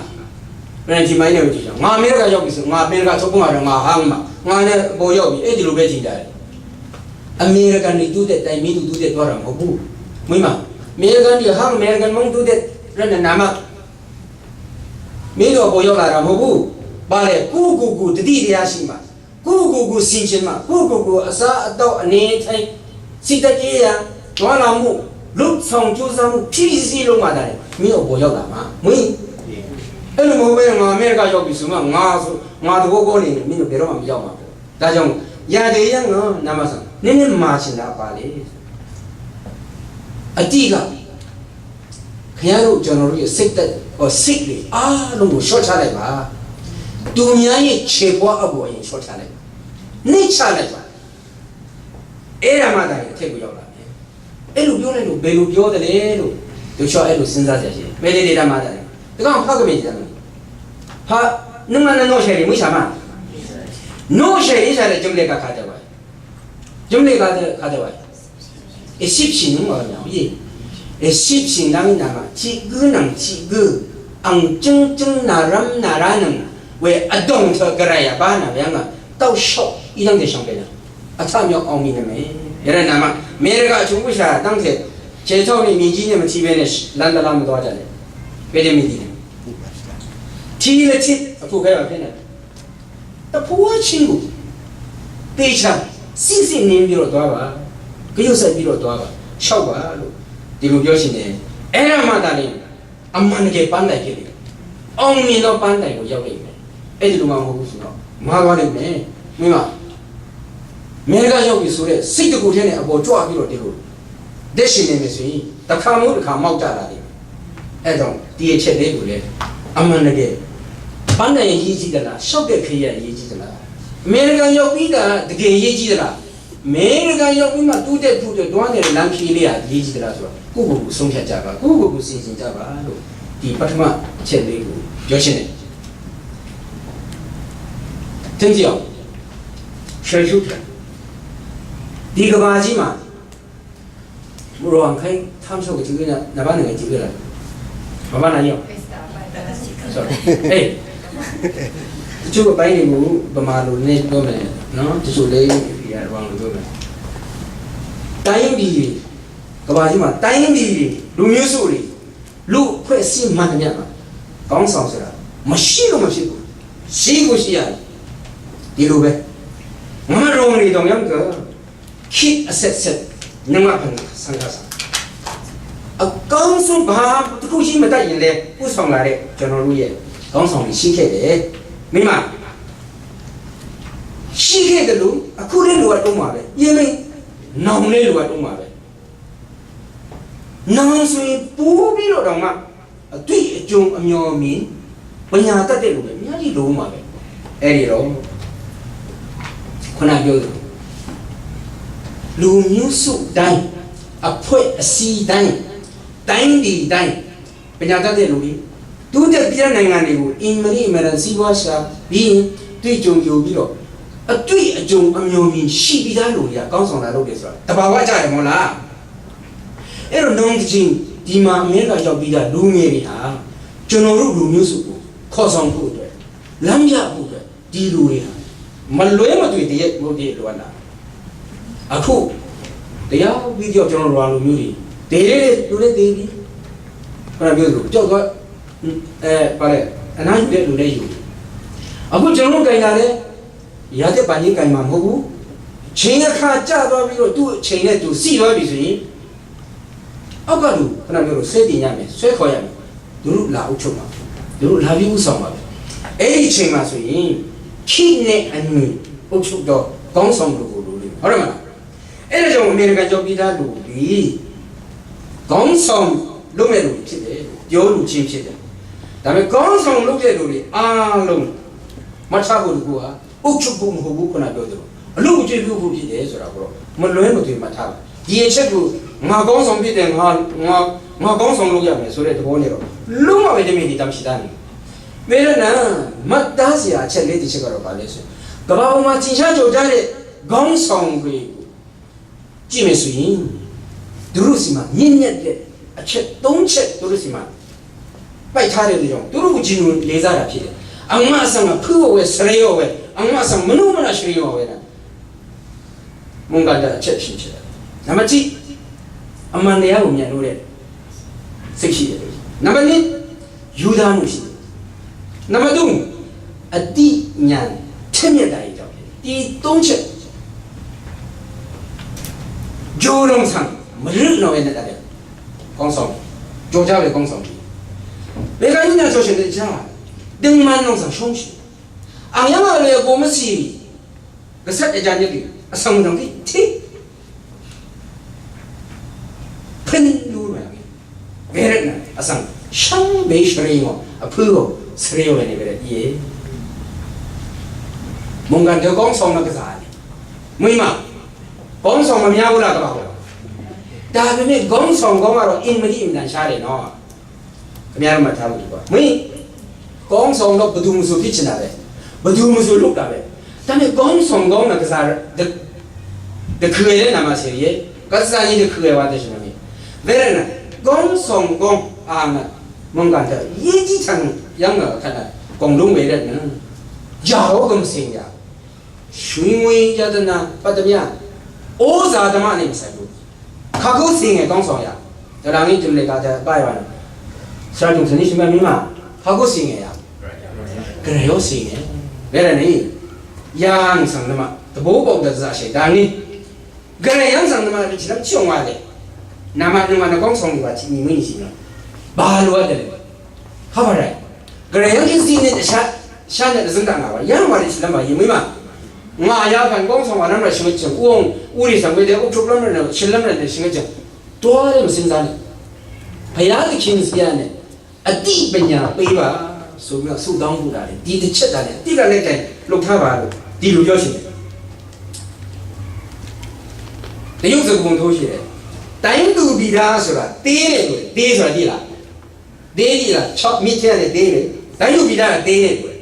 Rana jima ina we jija. Nga America yoki su. Nga America topu nga nga hang ma. Nga ne bo yoki. E dilu be jinda. American ni do that, I mean do that. Dora mobu. Muima. American ni hang American mong do that. Rana nama. မင်းတို့အပေါ်ရောက်လာတာမဟုတ်ဘူး။ ဘာလဲကိုယ့်ကိုယ်ကိုတတိတရားရှိမှကိုယ့်ကိုယ်ကိုဆင်ခြင်မှကိုယ့်ကိုယ်ကိုအစားအသောက်အနေထိုင်စိတ်တကရေးရသွားလာမှုလုံဆောင်ကြိုးစားမှုဖြည်းဖြည်းလုံးမှသာလေမင်းတို့အပေါ်ရောက်လာမှာမင်းအဲ့လိုမဟုတ်ဘဲငါအမေရိကရောက်ပြီဆိုမှငါဆိုငါသဘောကောနေတယ်မင်းတို့ဘယ်တော့မှမရောက်မှာပေါ့ဒါကြောင့်ရာတွေရငါနာမဆန်နည်းနည်းမာချင်တာပါလေအတိက ခင်ဗျားတို့ကျွန်တော်တို့ရဲ့စိတ်သက်ဟောစိတ်တွေအားလုံးကိုလျှော့ချလိုက်ပါ။သူများရဲ့ခြေပွားအပ်ကိုအရင်လျှော့ချလိုက်ပါ။နှိမ့်ချလိုက်ပါ။အဲ့ဒါမှသာရင်အထက်ကိုရောက်လာတယ်။အဲ့လိုပြောလိုက်လို့ဘယ်လိုပြောတယ်လဲလို့တချို့အဲ့လိုစဉ်းစားကြရှင်။ဘယ်လေလေဒါမှသာရင်တကောင်ဖတ်ကြမင်းကြတယ်။ဟာနမနနောရှယ်ရီမွေးချာမနောရှယ်ရီရှာတဲ့ကျွန်တော်ကခါတယ်ပါ။ကျွန်တော်ကခါတယ်ပါ။ အရှိပ်ရှင်နုံးဝါရံအဝိယေအရှိပ်ရှင်နံးနမချိဂုနံးချိဂုအင်ကျင်းကျင်းနရမ်းနရမ်းနံးဝဲအဒုံထကရယဘါနဝဲငါတောက်လျှောက်အီလံတဲ့ရှောင်ပဲနအထမြောက်အောင်မြင်နေမယ်ရနမမေရကအချိုးဝိရှာတန်းတဲ့ခြေထောက်နဲ့မြေကြီးနဲ့မထိဘဲနဲ့လမ်းတလမ်းမသွားကြနဲ့ဘယ်တမီဒီနဲ့ထီလက်ထစ်အဖို့ခဲပါဖဲနဲ့ တဖူဝါချင်းကိုသေချာစစ်စစ်နင်းပြီးတော့သွားပါကရုတ်ဆိုင်ပြီးတော့သွားပါရှောက်ပါလို့ဒီလိုပြောရှင်တယ်အဲ့ဒါမှသာလေအမှန်တကယ်ပန်းတိုင်ဖြစ်တယ်အောင်မြင်တော့ပန်းတိုင်ကိုရောက်နေတယ်အဲ့ဒီလိုမှမဟုတ်ဘူးဆိုတော့မှားသွားနိုင်တယ်မင်းကမင်းကရောက်ပြီဆိုတော့စိတ်တကူထဲနဲ့အပေါ်ကြွပြီးတော့ဒီလိုဒက်ရှင်နေမယ်ဆိုရင်တစ်ခါမို့တစ်ခါမောက်ကြတာလေအဲ့တော့ဒီအချက်လေးကိုလည်းအမှန်တကယ် ပန်းတိုင်အရေးကြီးသလားရှောက်တဲ့ခရီးအရေးကြီးသလားအမေရိကန်ရောက်ပြီးကတကယ်အရေးကြီးသလားအမေရိကန်ရောက်ပြီးမှတူးတဲ့တူးတဲ့တွားနေတဲ့လမ်းခရီးလေးဟာအရေးကြီးသလားဆိုတော့ကိုယ့်ကိုယ်ကိုဆုံးဖြတ်ကြပါကိုယ့်ကိုယ်ကိုစင်စင်ကြပါလို့ဒီပထမချက်လေးကိုပြောချင်တယ်听见？谁说的？ဒီကဘာကြီးမှာ ရဝမ်ခိုင် ထမ်းချုပ်ကတိကန နဘာနငယ်တိကလာ မဘာနယော sorry အေး တချို့အပိုင်းတွေကိုဗမာလိုနဲ့ပြောမယ်နော် တချို့လည်းရဝမ်လိုပြောမယ် တိုင်းပြည်ကဘာကြီးမှာတိုင်းပြည်တွေလူမျိုးစုတွေလူအဖွဲ့အစည်းမှန်သမျှမှာခေါင်းဆောင်ဆိုတာမရှိလို့မရှိဘူးရှိကိုရှိရတယ်ဒီလိုပဲငါတို့နေတော့ညံကခေတ်အဆက်ဆက်မြန်မာ့ဆန္ဒစာအကောင်းဆုံးဘာတစ်ခုရှိမတတ်ရင်လည်းဥဆောင်လာတဲ့ကျွန်တော်တို့ရဲ့ခေါင်းဆောင်တွေရှိခဲ့တယ်မိမရှိခဲ့တယ်လို့အခုလည်းလိုအပ်တော့မှာပဲယင်းမင်းနောင်လည်းလိုအပ်တော့မှာပဲနောင်ဆိုရင်ပိုပြီးတော့တောင်မှအတွေ့အကြုံအမျှော်အမြင်ပညာတတ်တဲ့လူတွေအများကြီးလိုမှာပဲအဲ့ဒီတော့ခုနပြောသလိုလူမျိုးစုတိုင်းအဖွဲ့အစည်းတိုင်းတိုင်းပြည်တိုင်းပညာတတ်တဲ့လူတွေတိုးတက်ပြီးတဲ့နိုင်ငံတွေကိုအင်မလီအမေရိကန်စီးပွားရှာပြီးရင်တွေ့ကြုံယူပြီးတော့အတွေ့အကြုံအမျှော်အမြင်ရှိပြီးသားလူတွေကကောင်းဆောင်လာလုပ်တယ်ဆိုတာတဘာဝကြတယ်မဟုတ်လားအဲ့တော့နောင်တစ်ချိန်ဒီမှာအမေရိကရောက်ပြီးသားလူငယ်တွေဟာကျွန်တော်တို့လူမျိုးစုကိုခေါ်ဆောင်ဖို့အတွက်လမ်းပြဖို့အတွက်ဒီလူတွေဟာမလွဲမသွေတရက်မဟုတ်တရက်လိုအပ်တာအခုတရားပြီးတော့ကျွန်တော်တို့လူမျိုးတွေတေးလူတွေတေးပြီးခဏပြောသလိုကြောက်တော့အဲပါလေအနားယူတဲ့လူလည်းယူအခုကျွန်တော်တို့ကင်တာလေရာသက်ပန်ကြီးကင်မှာမဟုတ်ဘူးချိန်အခါကျသွားပြီးတော့သူ့အချိန်နဲ့သူစီးသွားပြီဆိုရင် အောက်ကလူခုနပြောလို့ဆွဲတင်ရမယ်ဆွဲခေါ်ရမယ်သူတို့လာအုပ်ချုပ်မှာသူတို့လာပြီးဥဆောင်ပါပဲအဲ့ဒီအချိန်မှာဆိုရင်ခေတ်နဲ့အညီအုပ်ချုပ်တော့ခေါင်းဆောင်လူကိုလိုလိမ့်မယ်ဟုတ်တယ်မလားအဲ့ဒါကြောင့်အမေရိကန်ကျောင်းပြီးသားလူတွေခေါင်းဆောင်လုပ်မဲ့လူတွေဖြစ်တယ်ပြောလူချင်းဖြစ်တယ်ဒါပေမဲ့ခေါင်းဆောင်လုပ်တဲ့လူတွေအားလုံးမထားဖို့တကူဟာ အုပ်ချုပ်ဖို့မဟုတ်ဘူးခုနပြောသလိုအလုပ်အကျွေးလုပ်ဖို့ဖြစ်တယ်ဆိုတာကိုတော့မလွဲမသွေမှတ်ထားပါဒီအချက်ကိုငါကောင်းဆောင်ဖြစ်တယ်ငါငါငါကောင်းဆောင်လုပ်ရမယ်ဆိုတဲ့သဘောနဲ့တော့လုံးဝပဲတမင်ဒီတမ်းရှိတာနေမေရနာမတ်သားစရာအချက်လေးတစ်ချက်ကတော့ဗာလဲဆိုကဘာပေါ်မှာထင်ရှားကျော်ကြားတဲ့ခေါင်းဆောင်တွေကို ကြည့်မယ်ဆိုရင်သူတို့ဆီမှာမြင့်မြတ်တဲ့အချက်သုံးချက်သူတို့ဆီမှာပိုက်ထားတဲ့ကြောင့်သူတို့ကိုကြည်ညိုလေးစားတာဖြစ်တယ်။အငါအဆောင်ကဖူးဝဲဆရေရောဝဲအငါအဆောင်မနုမနရှရေရောဝဲတာမုန်ကတအချက်ရှိဖြစ်တယ်။နံပါတ်1အမှန်တရားကိုမြတ်လို့တဲ့စိတ်ရှိတယ်။နံပါတ်2ယူသားမှုရှိတယ်။နံပါတ်3အတိညာထက်မြက်တာရဲ့ကြောင့်ဒီသုံးချက် ဂျိုးလုံးဆန်မလွတ်တော့ရဲ့နဲ့တည်းကောင်းဆောင်ကြော်ကြပဲကောင်းဆောင်ကြီးဘယ်ကနည်းနဲ့ဆိုရှင်တဲ့ကြားတင်မန်လုံးဆန်ရှုံးရှိအောင်ရမလို့ကိုမစီကဆက်အကြံကြီးအဆောင်တော်ကြီးထိဖင်လူးမယ် ဝဲရနအဆင်ရှမ်းဘဲရှရေငေါ်အဖုကိုစရေဝဲနေဝဲရအီးမုန်ကန်တဲ့ကောင်းဆောင်မကစားလေမွေးမကောင်းဆောင်မများဘူးလားကဘာဟုတ်ဒါပေမဲ့ခေါင်းဆောင်ကောင်းကတော့အင်မလီအင်တန်ရှားတယ်နော်ခင်ဗျားတို့မှတ်ထားဖို့ဒီကွာမွေးခေါင်းဆောင်တော့ဘယ်သူမှမဆိုဖြစ်ချင်တာပဲဘယ်သူမှမဆိုလုပ်တာပဲဒါပေမဲ့ခေါင်းဆောင်ကောင်းတာကစားတခုရဲ့နာမဆယ်ရဲ့ကစားကြီးတခုရဲ့ဝါတဲ့ရှင်မင်း ဝေဒနာခေါင်းဆောင်ကောင်းအာဏာမုန်ကန်တဲ့ရေးကြီးထန်ရမ်းတာခဏကုန်လုံးဝေဒနာကြာတော့ကမစင်ရရွှေငွေရတနာပတ်တမျှဩဇာဓမ္မနဲ့မဆိုင်ဘူးခါကိုစင်ငယ်ကောင်းဆောင်ရတရာငင်းကျုံလေကာတဲ့ဘိုင်ဝါဆရာကျုံစနေရှိမမင်းမခါကိုစင်ငယ်ရကြရောစင်ငယ်ဝေဒနာရံဆောင်ဓမ္မတဘိုးပေါက်တဲ့ဇာရှိဒါနည်း ကရယံသံသမတိချံချံဝါလေနမနမနကောင်းဆောင်ပါချီမီမီချီနော်ဘာလိုအပ်တယ်လဲဟာပါရဲကရယံကစီနဲ့တခြားရှာနဲ့တစံတနာပါရမ်းပါလေချီလမ်းပါရေမွေးမငါအရာခံကောင်းဆောင်ပါနမ်းရရှိမချင်ဦးအောင်ဦးရီဆောင်ဝေးတဲ့အုပ်ချုပ်လမ်းရနဲ့ချီလမ်းရနဲ့ရှိမချင်တွားတယ်မစင်စားနဲ့ဘုရားသခင်စီရနဲ့ အသိပညာပေးပါဆိုပြီးတော့ဆုတောင်းမှုတာလေဒီတစ်ချက်တာလေအတိကလည်းတိုင်လုပ်ထားပါလို့ဒီလိုပြောရှင်တယ်တရုတ်စကုံထိုးရှင်တယ်တိုင်းသူပြည်သားဆိုတာသေးတယ်လို့သေးဆိုတာဒီလားသေးဒီလား6မိထဲနဲ့သေးတယ်တိုင်းသူပြည်သားကသေးတယ်လို့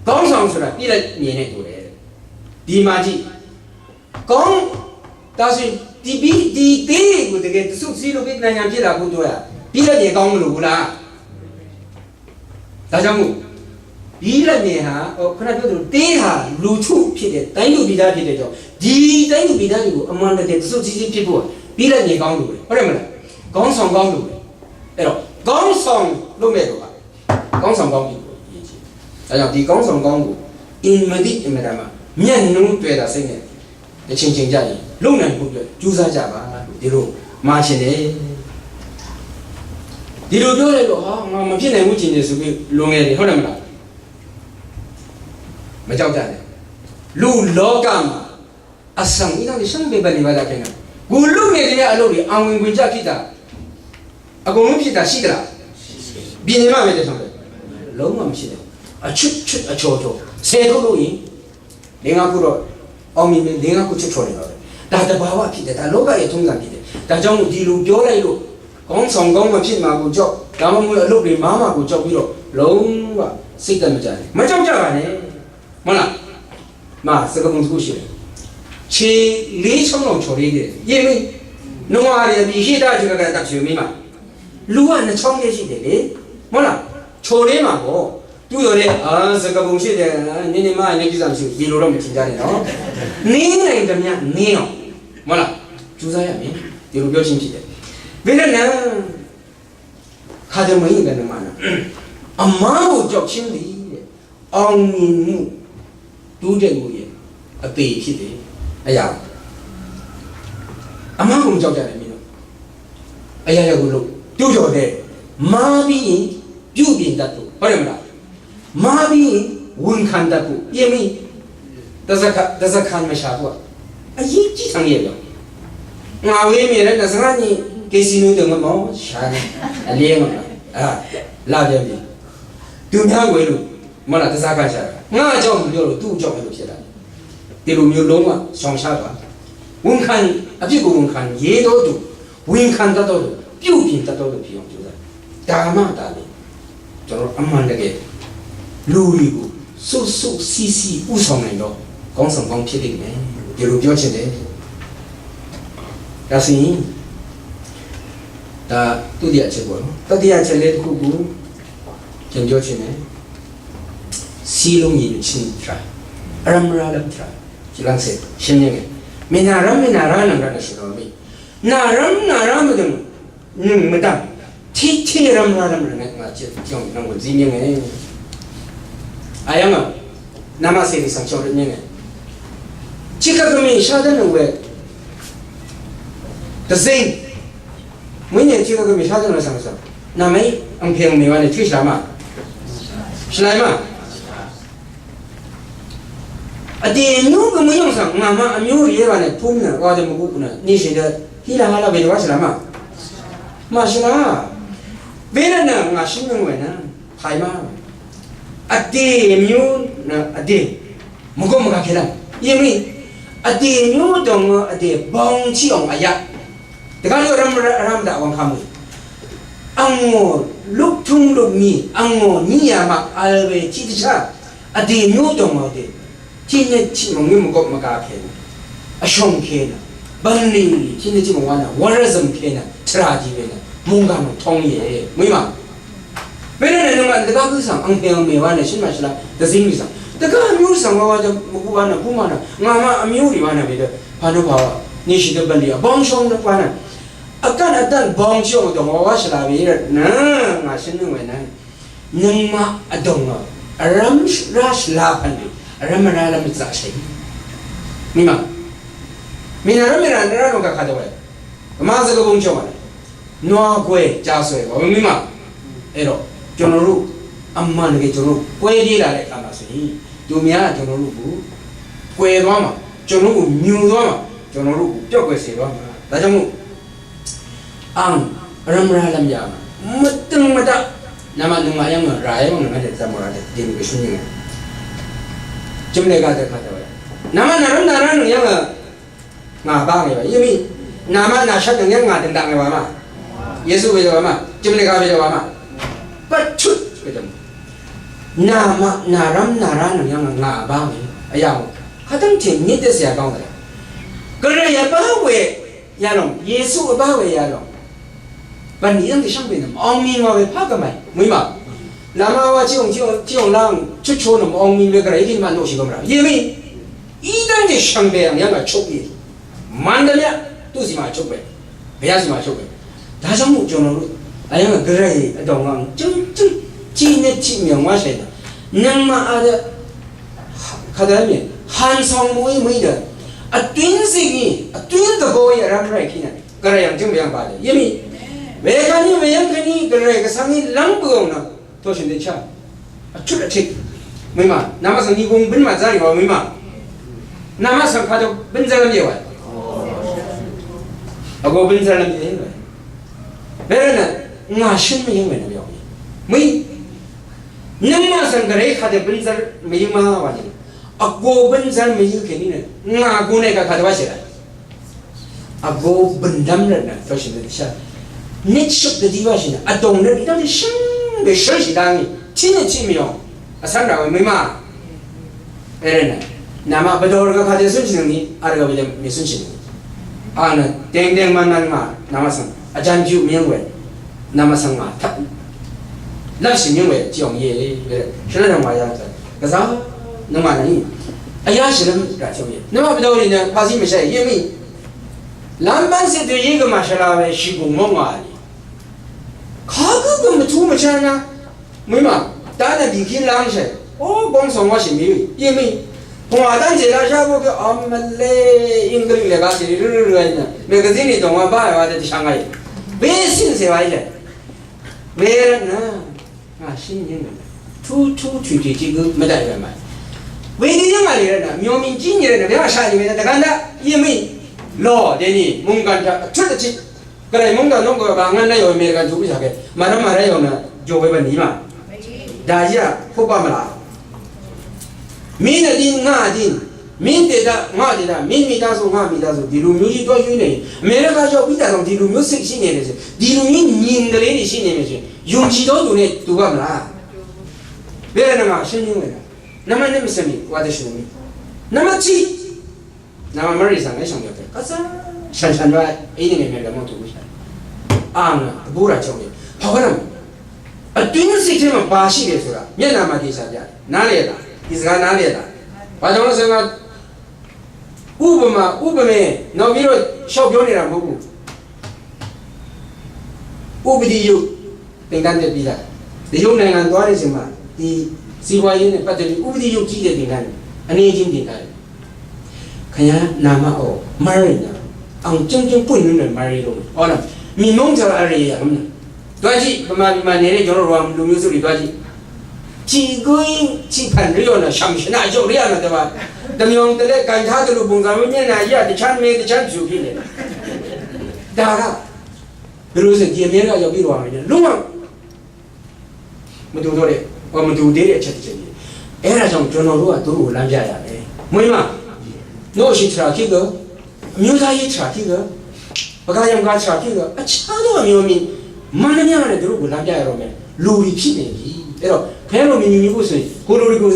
ခေါင်းဆောင်ဆိုတာ ပြီးလက်မြင်တဲ့သူလေ။ ဒီမှာကြည့်။ ခေါင်း ဒါဆိုရင် ဒီပြီး ဒီသေးကို တကယ် တစ်စုစည်းလုပ်ပြီး နိုင်ငံဖြစ်လာဖို့အတွက် ပြီးလက်မြင်ကောင်းမလို့ဘူးလား။ ဒါကြောင့်မို့ ပြီးလက်မြင်ဟာ ဟို ခုနပြောသလို သေးဟာ လူထုဖြစ်တဲ့ တိုင်းသူပြည်သားဖြစ်တဲ့ကြောင့် ဒီတိုင်းသူပြည်သားတွေကို အမှန်တကယ် တစ်စုစည်းစည်းဖြစ်ဖို့ ပြီးလက်မြင်ကောင်းလို့ပဲ ဟုတ်တယ်မလား။ ခေါင်းဆောင်ကောင်းလို့ပဲ။ အဲ့တော့ ခေါင်းဆောင်လုပ်မဲ့တော့ပါ ခေါင်းဆောင်ကောင်းဖြစ်ဖို့ အရေးကြီးတယ်။ ဒါကြောင့် ဒီခေါင်းဆောင်ကောင်းကို အင်မတန် အင်မတန်မှ မျက်နှာတွေ့တာစိတ်နဲ့ တစ်ချိန်ချိန်ကျရင် လုပ်နိုင်ဖို့အတွက် ကြိုးစားကြပါလို့ ဒီလိုမှာချင်တယ်။ ဒီလိုပြောလိုက်တော့ ဟာ ငါမဖြစ်နိုင်ဘူး ထင်တယ်ဆိုပြီး လူငယ်တွေ ဟုတ်တယ်မလား။ မကြောက်ကြနဲ့။ လူလောကမှာ အဆောင်ကြီးတော့ ရှင်းပြပါနေပါလားခင်ဗျာ။ ကိုလူငယ်တွေရဲ့အလုပ်တွေ အောင်ဝင်ခွင့်ကြဖြစ်တာ အကုန်လုံးဖြစ်တာရှိသလား။ ဘယ်နေမှမဖြစ်တာပဲ။ လုံးဝမရှိတယ်။ အချွတ်ချွတ်အချော်ချော် ဆယ်ထုတ်လို့ရင် လေးငါးခုတော့ အောင်မြင်မယ်။ လေးငါးခုချွတ်ချော်နေပါပဲ။ ဒါသဘာဝဖြစ်တယ်။ ဒါလောကရဲ့ထုံးစံဖြစ်တယ်။ ဒါကြောင့်မို့ ဒီလိုပြောလိုက်လို့ ခေါင်းဆောင်ကောင်းမဖြစ်မှာကိုကြောက်၊ ဒါမှမဟုတ် အလုပ်တွေမှားမှာကိုကြောက်ပြီးတော့ လုံးဝစိတ်သက်မသာနဲ့။ မကြောက်ကြပါနဲ့။ ဟုတ်လား။ မှာ စကားပုံတစ်ခုရှိတယ်။ ခြေလေးချောင်းလောက်ချော်လေးတယ်။ ရေမင်း၊ နွားတွေ ဒီရေဓာတ်တွေက ကတတ်ချွေမင်းမှာ။ လူကနှစ်ချောင်းလေးရှိတယ်လေ။ ဟုတ်လား။ ချော်လေးမှာပေါ့။ တူတော်လေး အာ စကားပုံရှိတယ်။ နင်းနေမှ နင်းကြည့်စမ်း ဒီလိုတော့ မထင်ကြနဲ့နော်။ နင်းနိုင်သမျှနင်းအောင်။ ဟုတ်လား။ ကြိုးစားရမယ်။ ဒီလိုပြောခြင်းဖြစ်တယ်။ ဘယ်နဲ့လဲ။ ခါတမွေးကနမနာ အမှားကိုကြောက်ခြင်းသည်တဲ့ အောင်မြင်မှု တိုးတက်မှုရဲ့အသေဖြစ်တယ်။ အရာ အမှားကိုမကြောက်ကြနဲ့ မင်းတို့။ အရာရာကိုလုပ် တူးကြော်တဲ့ မှားပြီးရင် ပြုပြင်တတ်ဖို့ ဟုတ်တယ်မလား။ မှားပြီးရင် ဝန်ခံတတ်ဖို့ ပြင်းပြီး တစ်စခါ တစ်စခါမရှာဖို့ အရေးကြီးတယ်။ ငါဝေးမြေလည်း တစ်စခါ နေ ကက်စီနို တုန်းက မောင်းရှာနေ အလင်းမှာ အာ လာပြန်ပြီ။ သူများဝယ်လို့ မလား တစ်စခါရှာတာ။ ငါအကြောင်းမပြောလို့ သူ့အကြောင်းပဲလို့ဖြစ်တာ။ ဒီလိုမျိုး လုံးဝရှောင်ရှားပါ။ ဝန်ခံ၊ အပြစ်ကို ဝန်ခံရဲသောသူ၊ ဝန်ခံတတ်သောသူ၊ ပြုပြင်တတ်သောသူဖြစ်အောင် ကြိုးစား။ ဒါမှသာလျှင် ကျွန်တော်တို့ အမှန်တကယ် လူတွေကို စုစုစည်းစည်း ဦးဆောင်နိုင်သော ခေါင်းဆောင်ကောင်း ဖြစ်လိမ့်မယ်။ ဒီလိုပြောချင်တယ်။ ဒါဆိုရင် ဒါ ဒုတိယအချက်ပေါ့နော်။ တတိယအချက်လေးတစ်ခုကို ကျွန်တော်ပြောချင်တယ်။ စည်းလုံးညီညွတ်ခြင်း ဆိုတာ၊ အရမ်းမရမ်းလမ်း ဆိုတာ ကျွန်တော် ရှင်းပြမယ်။ မင်းနာရမ်း မင်းနာရမ်း နံပါတ် ရှင်းတော့ပြီ။ နာရမ်း နာရမ်း မတန် နုမတန် ထီထီရမ်း ရမ်း ရမ်း ရမ်း ငါ ကျွန်တော် နံပါတ် စည်းမျဉ်းငယ်။ အယံငါ နမစေတီ ဆောင် ကျော်မျဉ်းငယ်။ ချစ်ကပ်ကမင်း ရှားတဲ့ နဝဲ တစိမ့် မင်းရဲ့ ချစ်ကပ်ကမင်း ရှားတဲ့ နဝဲ ဆောင် ဆောင် နမ့ အင်ဖျံ မင်းဝါ နဲ့ ချွေး ရှလာမ ရှလာမ အတေမျိုးကမယုံဆောင် ငါမအမျိုးရေးပါနဲ့ ဖုံးနဲ့ ဝါတဲ့ မကူနဲ့ နေရှိတဲ့ ဟီလာ ဟီလာ ဘယ်တော့ ရှလာမ မရှလာ ဘယ်နဲ့ ငါရှင်းနေဝဲနဲ့ ဖိုင်မ အတေမျိုးနဲ့ အတေ မကောမကခဲလမ်း ယမင်း အတေမျိုးတော့ အတေ ဘောင်ချီအောင် အရာ တခါလို့ ရမ်း ရမ်း ရမ်း ဒါ ဝန်ခံမှု အငို လုတ်ထုံးလုတ်မီ အငို ညီရမ အလဝဲ ချီတခြား အတေမျိုးတော့ အတေ ထီနဲ့ထီမငွေမကောက်မကားခဲနဲ့ အရှုံးခဲနဲ့ ဘန်လီ ထီနဲ့ထီမဝါနဲ့ ဝရဇမ်ခဲနဲ့ ထရာကြီးပဲနဲ့ မုန်ကမထောင်းရဲ့ မွေးမှာ ဘယ်နဲ့ နမတကား ခုဆောင် အင်ဖျံ မင်းဝါနဲ့ ရှင်းမရှလာ တစိမ့် မီးဆောင် တကား မျိုးဆောင် ဝါဝါ မကူဝါနဲ့ ဖုံးမနဲ့ ငါမအမျိုးတွေ ဝါနဲ့ ဘယ်တော့ ဖာတို့ ဖာဝါ နေရှိတဲ့ ဘန်လီ အပေါင်းရှုံးနဲ့ ဝါနဲ့ အကန့်အသတ် ဘောင်ချီအောင်တော့ ဝါဝါ ရှလာ ပဲနဲ့ ငါရှင်းနေဝဲနဲ့ နမအဒုံငါ အရမ်းရရှလာ ဖန်ဒီ အရမ်းရလမ်း စရှိ မင်းမ မင်းနာရမ်း မင်းနာရမ်း နကခါတော့ဝဲ ဗမာစကားပုံ ကျော်ပါလေ။ နွားကွဲ ကြားဆွဲပါ မင်းမ။ အဲ့တော့ ကျွန်တော်တို့ အမှန်တကယ် ကျွန်တော်တို့ ကွဲပြေးလာတဲ့အခါမှာဆိုရင် သူများက ကျွန်တော်တို့ကို ကွဲသွားမှာ၊ ကျွန်တော်တို့ကို မျိုးသွားမှာ၊ ကျွန်တော်တို့ကို ပျောက်ကွယ်စေသွားမှာ။ ဒါကြောင့်မို့ အောင် ရမ်းရမ်းလမ်းရမှာ မတင်မတ နမနုမယံငါ ရယံငါ နမတဲ့ သမရတဲ့ ဒီလိုပဲ ရှင်းနေတယ်။ ကျွန်တော်က တခါတော့ နမနရမ်း နရမ်း နုံယံငါ ငါပါငယ်ပါ။ ယမီး နာမနာရှတ်ငယ် ငါတင်တာငယ်ပါမ။ ယေရှုပဲပါမ။ ကျမလည်းကပဲပါမ။ ပတ်ချွတ်ပဲတယ်။ Nà maq, nà rv́m, nà rá nøng yv́ng ngà vbá we. Vyà mò. Kadv́ngte nit dvzè vbá we. Gvray vbá we yalòng, Yesu vbá we yalòng. Bv̀n í dv́ngte shvngbe nø mv̀ng ming wa we pà gvmay. Mø̀í mà. Làma wa tiqòng, tiqòng, tiqòng làng chutcho nø mv̀ng ming we Gvray í gø nø mv̀n noqshì gø mvrà. Yemø̀í. Í dv́ngte shvngbe yv̀ng yv́ng vchuq we. Mv̀n dv́m yaq. Tuqzì mà vchuq we. Bvyá zì mà vchuq we. Dazv́ng muq jònò rø. Vyv́ng Gvray vdòng ang jø̀ngtø̀ng. Tiq nøt tiq mvyv̀ng wa shàì dø. Nøngmaq a dø. Kadø mì. Hansòng mø̀í mø̀í dø. Vtún zìngì. Vtún dvbò yà rv́m ràì kì nø. Gvray yv̀ng jø̀ng byv̀ng ba dø. Yemi. Wekvni weyv́ng kvni Gvray gvsvng í lv́ng bø̀ng nø. Toshø̀n dø chá. Vchut vtik. Mø̀í mà. Namaq svng ni gung bǿn mà zá rì wa mø̀í mà. Namaq svng kadø bǿn zá lv́m yè wa. Vgo bǿn zá lv́m yè wa. Wervt nø ngà shøn mvyǿng we nø bø. Mø̀í. Nøngmaq svng Gvray kadø bǿn zá mvyǿng ma wa ni. Vgo bǿn zá mvyǿng kèní nø. Ngà gu nø ka kadø wa shì rà. Vgo bø̀ndv́m rvtnø, tø̄shì nø dvshá. Nit shøp dvdí wáshì nø, vdòng nø dvdv́m shø̀n, bèshø̀nshì dvngì, tiq nø tiq mìò. Vsv́n rà we mø̀í mà. Èrvtnø, nàmaq bvdò rvgvp kadø cúnshì nøngni, vrvgvp bvdø mècúnshì nøngni. Ang nø, dengdeng mvnvn mà, nàmaq svng, vjàn jù mìng we, nàmaq svng mà, taq. Lvpshì mìng we, tiq òng íe, shvlv́n rvng mà yà taq. Gvzà, nøngmaq nøngni. Vyá shvlv́n rà tiq òng íe. Nøngmaq bvdò rì nø, pàzí mèshá íe, yé mì. Lambán se dø yí gø màshvla we shìgùng móng wa lì. Kagø gø mvtú mvchá ná. Mø̀í mà, dá nø bìkín lángshì. Ó, góng sòng wáshì mì. Yí mì. Pungwà dán zè laqshá bó gø vmvlé English lè gashì rì rø rø rø nø. Magazine nì dòng wa bá wa dø dvshvng wa yì. Wé cín cè wa yì lè. Wé rvt nø. Ngà shín yǿng we. Tutu tutu tiq gø mvdaq we ma. Wedø yv́ng a lè rvt nø, myo mìn jín yì rvt nø, we ngà shaq yì we nø, dvgvn daq, yì mø̀í. Lò, dèní, mungkàn taq, vtut vtit. Gvray mungkàn nung gø ba ngvn daq yò American tuq bishaq ke. Màrvm màrvm yò nø, jò we bv̀n yì ma. Dà yà, hop ba mvlaq. Mí nø dí ngà dí. Mí dèdaq ngà dèdaq, mí mí daqzù ngà mí daqzù, dì lùmyú yí dwá yú nè. Mèrvgaq yó bídaq dòng dì lùmyú sìk shí nè mèsì. Dì lùmyú nyìn gvlé nì shí nè mèsì. Yùngshì dó dùn nè dùbà mvlá. Wērvt nø ngà shø̀n yú nè. Nvmà nø mvsvmì, wa dvshø̀n mì. Nvmà tì. Nvmà mvrì svng è shvng yó pè. Kasa. Shàn shàn wa, è nì mèrvgaq mò tù shàn. Ang, bura chong yó. Pà wa nvm. Vtún sìk tè mvbà shì lè sura. Myen nvmà dì shà bya. Nà lè dà. Ìzgà nà lè dà. Wa dòng sè ngà ဥပမာ၊ ဥပမာ၊ နောက်ပြီးတော့ ရှောက်ပြောနေတာမဟုတ်ဘူး။ ဥပဒေရုပ် သင်တန်းတက်ပြီးသား။ တရုတ်နိုင်ငံသွားနေစဉ်မှာ ဒီစီးပွားရေးနဲ့ပတ်သက်ပြီး ဥပဒေရုပ်ကြီးတဲ့သင်တန်းတွေ၊ အနည်းချင်းသင်တန်းတွေ။ ခင်ဗျား နာမအော် မရီနာ၊ အောင်ကျုံကျုံပွင့်နုံးတဲ့ မရီလို့။ ဟုတ်လား။ မြေမုန်းကြတာ အရေးရမလား။ သွားကြည့်၊ ဗမာပြည်မှာနေတဲ့ ကျွန်တော်တို့ လူမျိုးစုတွေ သွားကြည့်။ ကြည်ကွင်း ကြည်ဖန် ရရနော်၊ ရှမ်ရှနာ ရုပ်ရရနော်၊ တပါ။ တမျိုးတလဲ ကန်ထားသလို ပုံစံမျိုး မျက်နှာကြီးက တစ်ချမ်းမင်း တစ်ချမ်းဖြူ ဖြစ်နေတယ်။ ဒါက ဘယ်လိုလဲဆို ဒီအမေရိက ရောက်ပြီးတော့ နေ လုံးဝ မတူတော့တဲ့၊ ဟော မတူသေးတဲ့ အချက်တစ်ချက်ကြီး။ အဲ့ဒါကြောင့် ကျွန်တော်တို့က သူတို့ကို လမ်းပြရမယ်။ မွေးမ၊ နှုတ်အရှိ track က၊ အမျိုးသားရေး track က၊ ပကယံက track က၊ အခြားသော အမျိုးမျိုး မှန်သမျှနဲ့ သူတို့ကို လမ်းပြရတော့မယ်။ လူတွေ ဖြစ်နေပြီ။ အဲ့တော့ ခင်ဗျားတို့ မညီညွတ်ဘူးဆိုရင် ကိုယ်လူတွေကို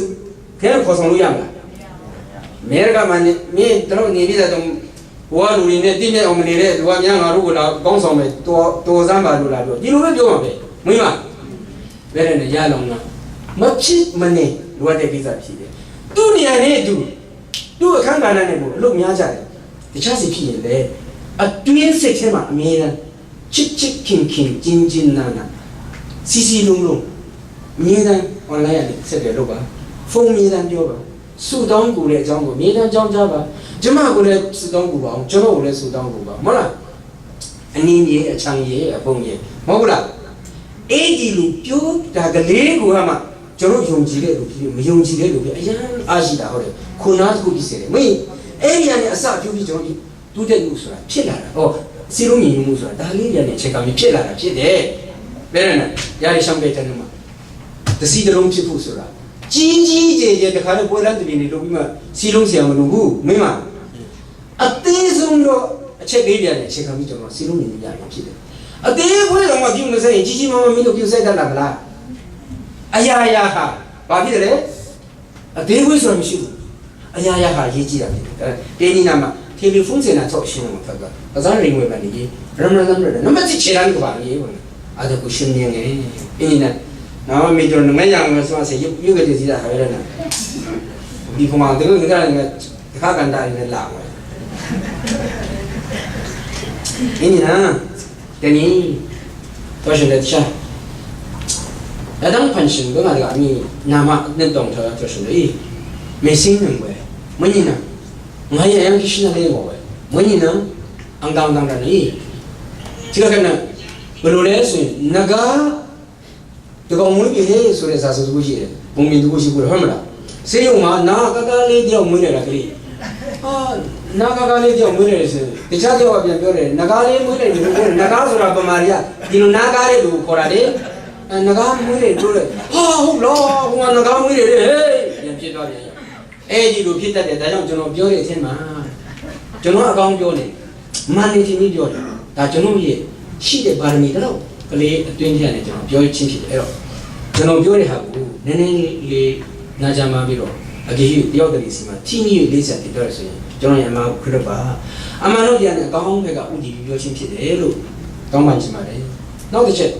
ခင်ဗျားတို့ ခေါ်ဆောင်လို့ရမလား။ အမေရိကမှာနေ၊ မင်းတို့ နေပြည်တော် ဟိုကလူတွေနဲ့ သင့်မြတ်အောင် မနေတဲ့လူကများ ငါတို့ကို လာခေါင်းဆောင်မယ်၊ တော်၊ တော်စမ်းပါလို့ လာပြော၊ ဒီလိုပဲ ပြောမှာပဲ။ မွေးမ၊ ဘယ်နဲ့ ရလောင်လား။ မဖြစ်မနေ လိုအပ်တဲ့ကိစ္စ ဖြစ်တယ်။ သူ့နေရာနဲ့သူ၊ သူ့အခန်းကဏ္ဍနဲ့သူ အလုပ်များကြတယ်။ တခြားစီဖြစ်ရင်လည်း အတွင်းစိတ်ထဲမှာ အမြဲတမ်း ချစ်ချစ်ခင်ခင်၊ ကျဉ်းကျဉ်းနန်းနန်း၊ စည်းစည်းလုံးလုံး၊ အမြဲတမ်း online ကနေ ဆက်သွယ်လုပ်ပါ။ ဖုန်း အမြဲတမ်းပြောပါ။ ဆုတောင်းကိုယ်တဲ့အကြောင်းကို အမြဲတမ်းကြောင်းကြားပါ။ ကျမကိုလည်း ဆုတောင်းကူပါအောင်၊ ကျွန်တော်ကိုလည်း ဆုတောင်းကူပါ။ ဟုတ်လား။ အနည်းငယ်၊ အချမ်းငယ်၊ အဖုန်းငယ်၊ မဟုတ်ဘူးလား။ အဲ့ဒီလို ပြောတာကလေးကိုကမှ ကျွန်တော် ယုံကြည်တဲ့လူဖြစ်ဖြစ်၊ မယုံကြည်တဲ့လူဖြစ်ဖြစ် အရမ်းအားရှိတာ ဟုတ်တယ်။ ခုနက တစ်ခုဖြစ်စေတယ်။ မင်း အဲ့ဒီကနေ အစပြုပြီး ကျွန်တော် တိုးတက်မှုဆိုတာ ဖြစ်လာတာ။ ဟော စည်းလုံးညီညွတ်မှုဆိုတာ ဒါလေးတွေကနေ အခြေခံပြီး ဖြစ်လာတာ ဖြစ်တယ်။ ဘယ်နဲ့လဲ။ တရားတွေ ရှောင်တဲ့တနုမှာ တစ်စည်းတစ်လုံး ဖြစ်ဖို့ဆိုတာ ကြီးကြီးကျယ်ကျယ် တစ်ခါတည်း ပွဲလမ်းတစ်ပင်တွေ လုပ်ပြီးမှ စည်းလုံးစရာ မလိုဘူး။ မင်းမ၊ အသေးဆုံးသော အချက်လေးတွေကနေ အခြေခံပြီး ကျွန်တော် စည်းလုံးညီညွတ်ရတာ ဖြစ်တယ်။ အသေးအဖွဲတောင်မှ ပြုမစက်ရင် ကြီးကြီးမားမား မင်းတို့ ပြုစက်တတ်တာမလား။ အရာရာဟာ ဘာဖြစ်တယ်လဲ။ အသေးခွေးဆိုတာမရှိဘူး။ အရာရာဟာအရေးကြီးတာဖြစ်တယ်။ အဲ တေနီနာမှာ ထေလီဖုန်းစင်တာ ထုတ်ရှင်းလို့ ဖက်က ကစားရိမ်ဝေမှာနေကြီး ရမရမ်းရမ်း နံပါတ်တစ်ခြေတန်းကပါနေဝင် အဲ့ဒါကိုရှင်းနေငယ်။ အင်းနဲ့ နော် မင်းတို့ နမရမ်းဆိုဆို ရုပ်ရုပ်ကတည်းက ဒါဟာလည်းနော် ဒီပုံမှာ သူတို့ကလည်း တစ်ခါကန်တာလည်း လာဝင် အင်းနော် တနည်း တော်ရှင်တဲ့တခြား အတန်းဖန်ရှင်က ငါတက အမည် နာမ နဲ့ တောင်းထား တော်ရှင်လေ မင်းစင်းနေဝဲ မင်းနော် ငါရဲ့ အရမ်း ကရှင်းနေဝဲ မင်းနော် အင်တောင်းတောင်းတာ နေ ဒီကနေ့ ဘယ်လိုလဲဆိုရင် နဂါး တကောင်မွေးပြီဟဲဆိုတဲ့ စာဆိုတစ်ခုရှိတယ်။ ပုံမြင်တစ်ခုရှိဘူးလား ဟုတ်မလား။ ဆေးရုံမှာ နဂါးကလေးတစ်ယောက် မွေးနေတာကလေး။ အာ နဂါးကလေးတစ်ယောက် မွေးနေတယ်ဆိုရင် တခြားတစ်ယောက်က ပြန်ပြောတယ် နဂါးလေး မွေးနေတယ်လို့ ပြောတယ်။ နဂါးဆိုတာ ဗမာတွေက ဒီလို နဂါးလေးလို့ ခေါ်တာလေ။ အဲ နဂါးမွေးတယ် ပြောတယ်။ ဟာ ဟုတ်လား။ ဟိုက နဂါးမွေးတယ်လေ ဟေး ပြန်ဖြစ်သွားပြန်ရော။ အဲ့ဒီလိုဖြစ်တတ်တယ်။ ဒါကြောင့် ကျွန်တော်ပြောတဲ့အထဲမှာ ကျွန်တော်အကောင်းပြောတယ်။ မှန်နေခြင်းကြီးပြောတယ်။ ဒါကျွန်တော်ရဲ့ရှိတဲ့ပါရမီတစ်လောက်ကလေး အတွင်းထဲကနေ ကျွန်တော်ပြောခြင်းဖြစ်တယ်။ အဲ့တော့ ကျွန်တော်ပြောတဲ့ဟာကို နည်းနည်းလေးနားကြားမှပြီးတော့ အကယ်၍ တယောက်တလေစီမှာ ထိမိ၍ လေးစားတင်ပြရဆိုရင် ကျွန်တော်ရဲ့အမှားကိုခွင့်လွှတ်ပါ။ အမှန်တော့ ဒီကနေ အကောင်းဘက်က ဦးတည်ပြီးပြောခြင်းဖြစ်တယ်လို့ တောင်းပန်ချင်ပါတယ်။ နောက်တစ်ချက်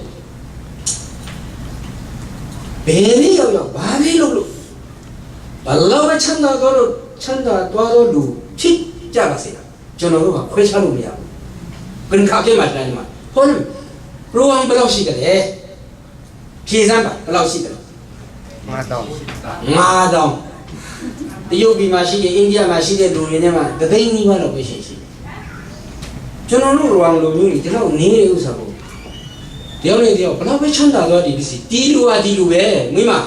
ဘယ်နည်းရောက်ရောက် ဘာပဲလုပ်လုပ် ဘယ်လောက်ပဲချမ်းသာသွားလို့ ချမ်းသာသွားသောလူ ဖြစ်ကြပါစေ။ ကျွန်တော်တို့က ခွဲခြားလို့မရဘူး။ ဘယ်နှခါကမှ တိုင်းမှာ ဟုတ်လို့ ရူအောင် ဘယ်လောက်ရှိကြလဲ။ ဖြေစမ်းပါ။ ဘယ်လောက်ရှိကြလဲ။ ငါးထောင်။ ငါးထောင်။ တရုတ်ပြည်မှာရှိတဲ့ အိန္ဒိယမှာရှိတဲ့လူတွေနဲ့မှ တစ်သိန်းနီးပါးလောက်ပဲရှိရှိ။ ကျွန်တော်တို့ ရူအောင်လူမျိုးတွေ ဒီလောက်နေတဲ့ဥစ္စာကို တယောက်နဲ့တယောက် ဘယ်လောက်ပဲချမ်းသာသွားသည်ဖြစ်စေ ဒီလူဟာဒီလူပဲ။ မွေးမှာ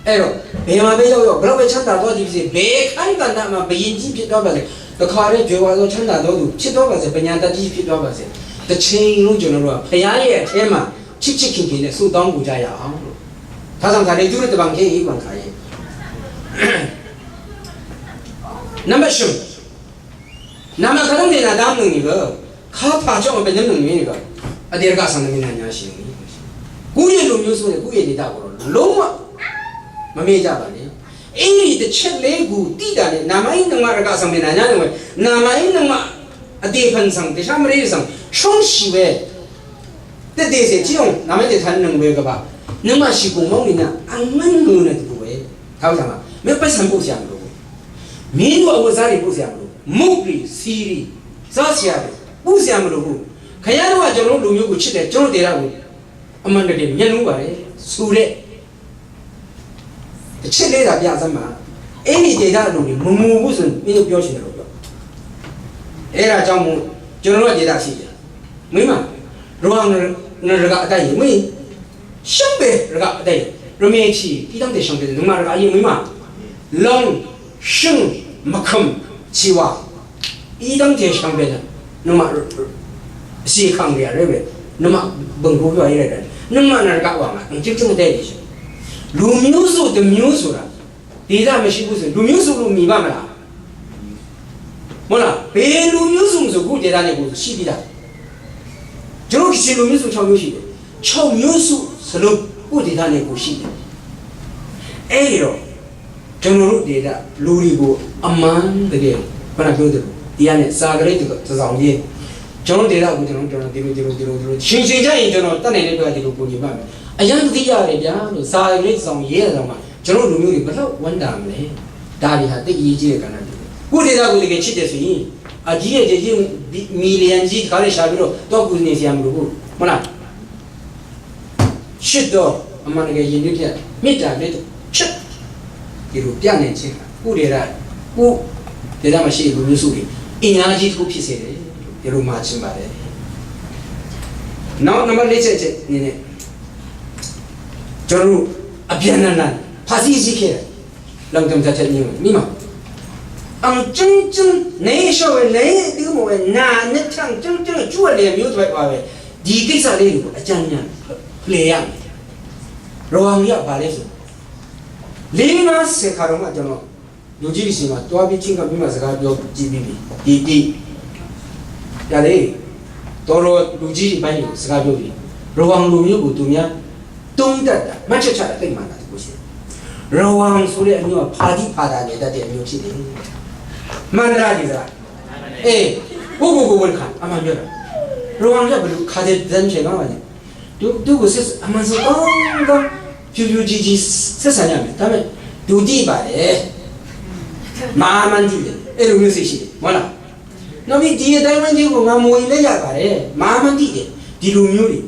အဲ့တော့ ဘယ်မှာပဲရောက်ရောက် ဘယ်လောက်ပဲချမ်းသာသွားသည်ဖြစ်စေ ဘယ်အခန်းကဏ္ဍမှာ ဘုရင်ကြီးဖြစ်သွားပါစေ တခါတည်း ကြွယ်ဝသောချမ်းသာသောသူ ဖြစ်သွားပါစေ ပညာတတ်ကြီးဖြစ်သွားပါစေ တစ်ချိန်လုံး ကျွန်တော်တို့က ဘုရားရဲ့အထဲမှာ ချစ်ချစ်ခင်ခင်နဲ့ ဆုတောင်းပူဇော်ကြရအောင်လို့ ဒါကြောင့် ဒါလေး သူတို့ တစ်ပံခါ ရေး ပံခါ ရေး နံပါတ်ရှစ် နာမခါတော့ နေနာတမ်းနေပြီ။ ခါဖာကြောင့် ပဲ နမ်းနေပြီ။ အတေရက ဆန္ဒမင်း နာညာရှင်။ ကိုယ့်ရဲ့လူမျိုးဆိုရင် ကိုယ့်ရဲ့ဒေသကိုတော့ လုံးဝမမေ့ကြပါနဲ့။ အဲ့ဒီတစ်ချက်လေးကို သိတာနဲ့ နာမည်နမရက ဆန္ဒမင်း နာညာနေဝဲ နာမည်နမ အတေဖန်ဆန် တခြားမရင်းဆန် ရှုံးရှိဝဲ တည်တည်စေချင်အောင် နာမည်တည်ထားနေဝဲကပါ နမရှိပုံမောင်းနေနာ အမှန်ငုံနေတူဝဲ ထောက်ကြပါ။ မင်းပိုက်ဆံပို့စရာမလိုဘူး။ မင်းတို့အဝတ်အစားတွေ ပို့စရာမလိုဘူး။ မုန့်တွေ၊ ဆီတွေ၊ စားစရာတွေ ပို့စရာမလိုဘူး။ ခင်ဗျားတို့က ကျွန်တော်တို့လူမျိုးကိုချစ်တယ်၊ ကျွန်တော်ဒေသကို အမှန်တကယ်မြတ်နိုးပါတယ်ဆိုတဲ့ တစ်ချက်လေးသာပြသမှာ။ အဲ့ဒီဒေသလူတွေ မမူဘူးဆိုရင် မင်းတို့ပြောချင်တယ်လို့ပြော။ အဲ့ဒါကြောင့်မို့ ကျွန်တော်တို့က ဒေသရှိတယ်။ မိမ ရဝ နရကအတိုက်ရင် မိ ရှမ်းပဲ ရကအတိုက်ရင် ရမေချီ ပြည်ထောင်စုရှမ်းပြည် နမရကအရင် မိမ လောင်း ရှင်း မခမ် ချီဝါ ပြည်ထောင်စုရှမ်းပြည် နမ စီခံရရပဲ နမ ဘင်ကိုပြောရရတယ် နမ နရကဝါမှာ ကျင်းကျင်းတဲ့ လူမျိုးစုတစ်မျိုးဆိုတာ ဒေသမရှိဘူးဆိုရင် လူမျိုးစုလို့ မည်ပါမလား။ မဟုတ်လား။ ဘယ်လူမျိုးစုမဆို ကိုယ့်ဒေသနဲ့ကိုယ်ရှိပြီးသား။ ကျွန်တော် ကချင်လူမျိုးစု ခြောက်မျိုးရှိတယ်။ ခြောက်မျိုးစုစလုံး ကိုယ့်ဒေသနဲ့ကိုယ်ရှိတယ်။ အဲ့ဒီတော့ ကျွန်တော်တို့ဒေသလူတွေကို အမှန်တကယ် ခုနပြောသလို ဒီကနေ စာကလေးတစ်စောင်ရေး ကျွန်တော်ဒေသကို ကျွန်တော် ကျွန်တော် ဒီလို ဒီလို ဒီလို ဒီလို ရှင်းရှင်းကြရင် ကျွန်တော် တတ်နိုင်တဲ့ဘက်က ဒီလို ကူညီပါမယ်။ အရမ်းသတိရတယ်ဗျာလို့ စာကလေးတစ်စောင်ရေးရတာမှ ကျွန်တော်လူမျိုးတွေ ဘယ်လောက်ဝမ်းသာမလဲ။ ဒါတွေဟာ သိပ်အရေးကြီးတဲ့ကဏ္ဍတွေပဲ။ ကိုယ့်ဒေသကို တကယ်ချစ်တယ်ဆိုရင် အကြီးအကျယ်ကြီး မီလီယံကြီး တစ်ခါတည်းရှာပြီးတော့ သွားကူညီစရာမလိုဘူး။ ဟုတ်လား။ ချစ်တော့ အမှန်တကယ် ရင်နွေးပြ မေတ္တာနဲ့ ချစ် ဒီလိုပြနိုင်ခြင်းဟာ ကိုယ့်ဒေသ ကိုယ့်ဒေသမှာရှိတဲ့ လူမျိုးစုတွေ အင်အားကြီးတစ်ခု ဖြစ်စေတယ်။ ဒီလိုမှာချင်ပါတယ်။ နောက် နံပါတ်လေးချက် ချက်အနေနဲ့ ကျွန်တော်တို့ အပြန်အလှန် ဖမ်းဆီးခဲ့တယ်။ လောင်တမ်တတ်တဲ့ မျိုး မိမ။ အောင်ကျင်းကျင်း နေလျှော့ဝဲ နေ ဒီမို့ဝဲ နာနဲ့ ထင်ကျင်းကျင်း ကျူးဝဲ မျိုးတွေပါပဲ။ ဒီကိစ္စလေးကို အကြံဉာဏ် ဖလှယ်ရမယ်။ ရဝမ်ရပါလေဆို လေးငါးဆယ်ခါတော့မှ ကျွန်တော် လူကြီးတွေဆီမှာ သွားပြီး ချဉ်းကပ်ပြီးမှ စကားပြောကြည့်ပြီးပြီ။ ဒီ ဒီ ဒါလေ တော်တော် လူကြီးတွေပိုင်းကို စကားပြောပြီး ရဝမ်လူမျိုးကို သူများ သုံးသပ်တာ မှတ်ချက်ချတာ သိပ်မှန်တာတစ်ခုရှိတယ်။ ระวังဆိုတဲ့အမျိုးကဖာတိဖာတာနဲ့တတ်တဲ့အမျိုးဖြစ်တယ်။ မန္တရာဒေသနာ။ အေး ကိုယ့်ကိုယ်ကိုယ်ဝန်ခံအမှန်ပြောတာ။ ระวังဆိုတဲ့ဘယ်လိုခါတဲ့တမ်းချင်တော့ပါနဲ့။ သူသူ့ကိုစစ်အမှန်ဆိုကောင်းကောင်းဖြူဖြူကြည်ကြည်ဆက်ဆံရမယ်။ ဒါပေမဲ့ဒုတိပါတယ်။ မဟာမန္တိတယ်။ အဲ့လိုမျိုးစိတ်ရှိတယ်။ ဟုတ်လား။ နောက်ပြီးဒီအတိုင်းဝိုင်းကြီးကိုငါမူရင်လည်းရပါတယ်။ မဟာမန္တိတယ်။ ဒီလိုမျိုးတွေ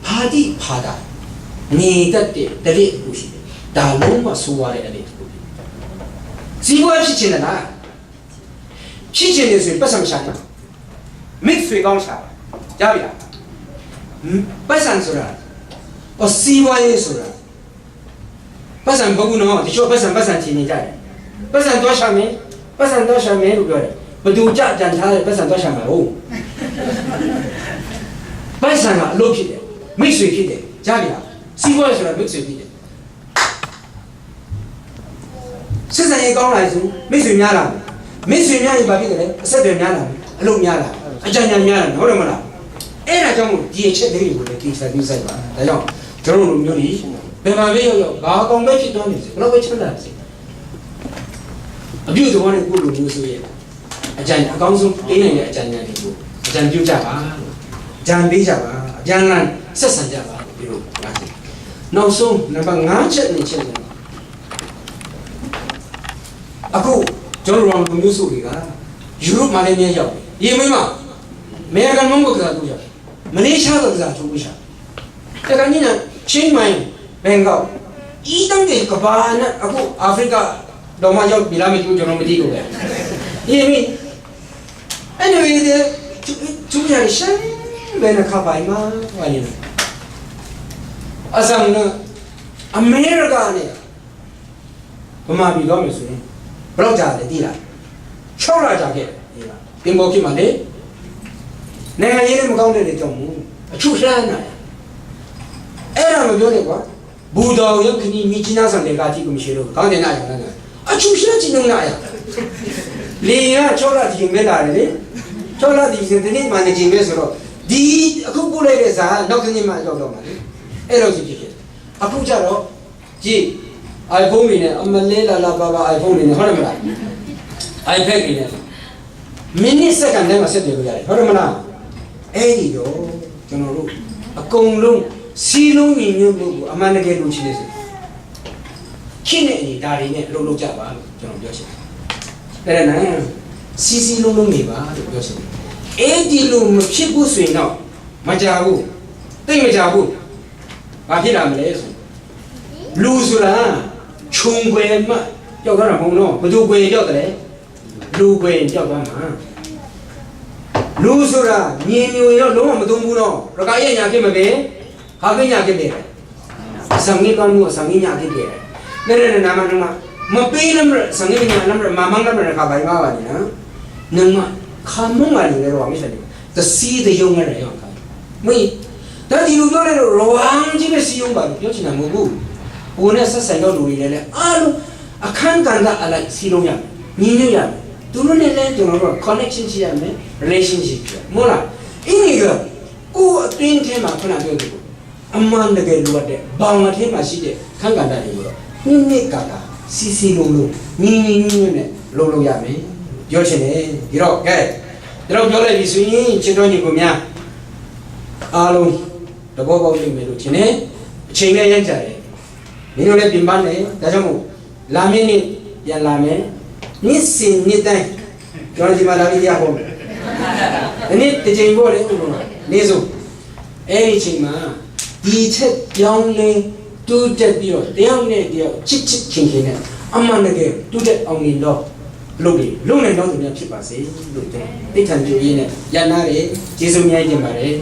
ဖာတိဖာတာနေတတ်တဲ့တလေတစ်ခုရှိတယ်။ ဒါလုံးဝဆိုးဝါးတဲ့အလေတစ်ခုဖြစ်တယ်။ စီးပွားဖြစ်ချင်တယ်လား။ ဖြစ်ချင်တယ်ဆိုရင်ပတ်စံမရှာနဲ့။ မိတ်ဆွေကောင်းရှာပါ။ ကြားပြီလား။ ပတ်စံဆိုတာ၊ စီးပွားရေးဆိုတာ၊ ပတ်စံမဟုတ်ဘူးနော်။ တချို့ပတ်စံပတ်စံထင်နေကြတယ်။ ပတ်စံသွားရှာမယ်၊ ပတ်စံသွားရှာမယ်လို့ပြောတယ်။ ဘယ်သူကြကြံထားတဲ့ပတ်စံသွားရှာမှာလို့။ ပတ်စံကအလုပ်ဖြစ်တယ်။ မိတ်ဆွေဖြစ်တယ်။ ကြားပြီလား။ စီးပွားရေးဆိုတာမိတ်ဆွေဖြစ်တယ်။ ဆက်ဆံရေးကောင်းလာရင်ဆိုမိတ်ဆွေများလာမယ်။ မိတ်ဆွေများရင်ဘာဖြစ်တယ်လဲ။ အဆက်အသွယ်များလာမယ်။ အလုပ်များလာမယ်။ အကြံဉာဏ်များလာမယ်။ ဟုတ်တယ်မဟုတ်လား။ အဲ့ဒါကြောင့်မို့ဒီအချက်လေးတွေကိုလည်းသေချာဂရုစိုက်ပါ။ ဒါကြောင့်ကျွန်တော်တို့လူမျိုးတွေဘယ်မှာပဲရောက်ရောက်၊ ဘာကောင်ပဲဖြစ်သွားနေစေ၊ ဘယ်လောက်ပဲချမ်းသာနေစေ၊ အပြုသဘောနဲ့ကိုယ့်လူမျိုးဆိုရဲ့အကြံအကောင်းဆုံးပေးနိုင်တဲ့အကြံဉာဏ်တွေကိုအကြံပြုကြပါ။ အကြံပေးကြပါ။ အပြန်အလှန်ဆက်ဆံကြပါလို့ပြောလို့ပါတယ်။ နောက်ဆုံးနံပါတ်ငါးချက်၊ နှစ်ချက်နဲ့အခုကျွန်တော်တို့လူမျိုးစုတွေကယူရိုပ်မှာလည်းအများရောက်တယ်။ ဒီမိမအမေရိကန်မုန်းကိုကစားလို့ရတယ်။ မလေးရှားကစားလို့ရတယ်။ တခါညနေချင်းမိုင်၊ ဘင်ကောက်၊ အီတန်းတွေကဘာနဲ့အခုအာဖရိကဒေါ်မရောက်ပြီလားမသိဘူး။ ကျွန်တော်မသိဘူးပဲ။ ဒီမိအဲ့ဒီသူသူရရှမ်းပဲနဲ့ခါပိုင်မှာဝါနေတယ်။ အဆောင်နဲ့အမေရိကနဲ့ဗမာပြည်သွားမယ်ဆိုရင်ဘယ်လောက်ကြာလဲသိလား။ ခြောက်လကြာခဲ့တယ်။ သင်္ဘောခေတ်မှာလေနိုင်ငံရေးလည်းမကောင်းတဲ့တွေကြောင့်မို့အချို့လှမ်းလာတယ်။ အဲ့ဒါမပြောနဲ့ကွာ။ ဘူတော်ရုပ်ခဏီမိချီနာဆောင်တဲ့ကားကြည့်ကိုမရှိလို့ကောင်းတယ်နားရတာနားအချို့ရှင်းချင်နားရလေကခြောက်လတည်ရင်ပဲလာတယ်လေ။ ခြောက်လတည်ရင်တနေ့မှနေချင်ပဲဆိုတော့ဒီအခုပို့လိုက်တဲ့စာကနောက်တနေ့မှရောက်တော့မှာလေ။ အဲ့လိုကြည့်ကြည့်အခုကျတော့ ကြည့် iPhone တွေနဲ့အမလဲလာလာပါပါ iPhone တွေနဲ့ဟုတ်တယ်မလား။ iPad တွေနဲ့မိနစ်စက္ကန့်ထဲမှာဆက်သွယ်လို့ရတယ်ဟုတ်တယ်မလား။ အဲ့ဒီတော့ကျွန်တော်တို့အကုန်လုံးစည်းလုံးညီညွတ်မှုကိုအမှန်တကယ်လိုချင်နေဆိုခေတ်နဲ့အညီဒါတွေနဲ့လှုပ်လှုပ်ကြပါလို့ကျွန်တော်ပြောချင်တယ်။ အဲ့ဒါနဲ့စည်းစည်းလုံးလုံးနေပါလို့ပြောချင်တယ်။ အဲ့ဒီလိုမဖြစ်ဘူးဆိုရင်တော့မကြဘူး။ သိပ်မကြဘူး။ ဘာဖြစ်လာမလဲဆိုရင်လူဆိုတာခြုံကွယ်မှပျောက်သွားတာမဟုတ်တော့ဘယ်သူကွယ်ပျောက်တယ်လဲ။ လူကွယ်ပျောက်သွားမှာလူဆိုတာမြေမျိုးရောလုံးဝမသုံးဘူးတော့ရကရဲ့ညာခင်မပဲဟာခင်ညာခင်ပဲအဆောင်ကြီးကောင်းမှုအဆောင်ကြီးညာခင်ပဲနဲ့နဲ့နာမနမမပေးလမ်းရဆောင်ကြီးညာလမ်းရမမင်းလမ်းရခါပိုင်ပါပါနေနော်နမခါမုံးပါနေတော့မစတယ် တစည်းတရုံးနဲ့ရအောင်ခါမင်းဒါဒီလိုပြောလိုက်တော့ရဝမ်ကြီးပဲစည်းရုံးပါလို့ပြောချင်တာမဟုတ်ဘူး။ ကိုယ်နဲ့ဆက်ဆံတော့လူတွေလည်းလည်းအားလုံးအခန်းကဏ္ဍအလိုက်စည်းရုံးရမယ်ညီညွတ်ရမယ်သူတို့နဲ့လည်းကျွန်တော်တို့က connection ရှိရမယ် relationship ရှိရမယ်မဟုတ်လား။ အင်းကြီးကကိုယ်အတွင်းထဲမှာခုနပြောသလိုအမှန်တကယ်လိုအပ်တဲ့ဘောင်အထဲမှာရှိတဲ့ခန်းကဏ္ဍတွေကိုတော့နှစ်နှစ်ကာလစီစီလုံးလုံးညီညီညွတ်ညွတ်နဲ့လုပ်လို့ရမယ်ပြောချင်တယ်။ ဒီတော့ကဲကျွန်တော်ပြောလိုက်ပြီဆိုရင်ချစ်တော်ညီကိုများအားလုံးတဘောပေါက်နေမယ်လို့ထင်တယ်။ အချိန်လည်းရမ်းကြတယ်။ မင်းတို့လည်းပြင်ပန်းတယ်။ ဒါကြောင့်မို့လာမင်းနေ့ပြန်လာမယ်။ နှစ်စဉ်နှစ်တိုင်းကျွန်တော်ဒီမှာလာပြီးတရားဟောမယ်။ ဒီနေ့တစ်ချိန်ပေါ့လေဥပမာနေဆိုအဲ့ဒီချိန်မှာဒီချက်ပြောင်းလဲတိုးတက်ပြီးတော့တယောက်နဲ့တယောက်ချစ်ချစ်ခင်ခင်နဲ့အမှန်တကယ်တိုးတက်အောင်မြင်တော့လုပ်လေလုပ်နိုင်တော့သူများဖြစ်ပါစေလို့ကျွန်တော်သိထန်ကြိုရင်းနဲ့ရန်နာတယ်။ ကျေးဇူးများတင်ပါတယ်။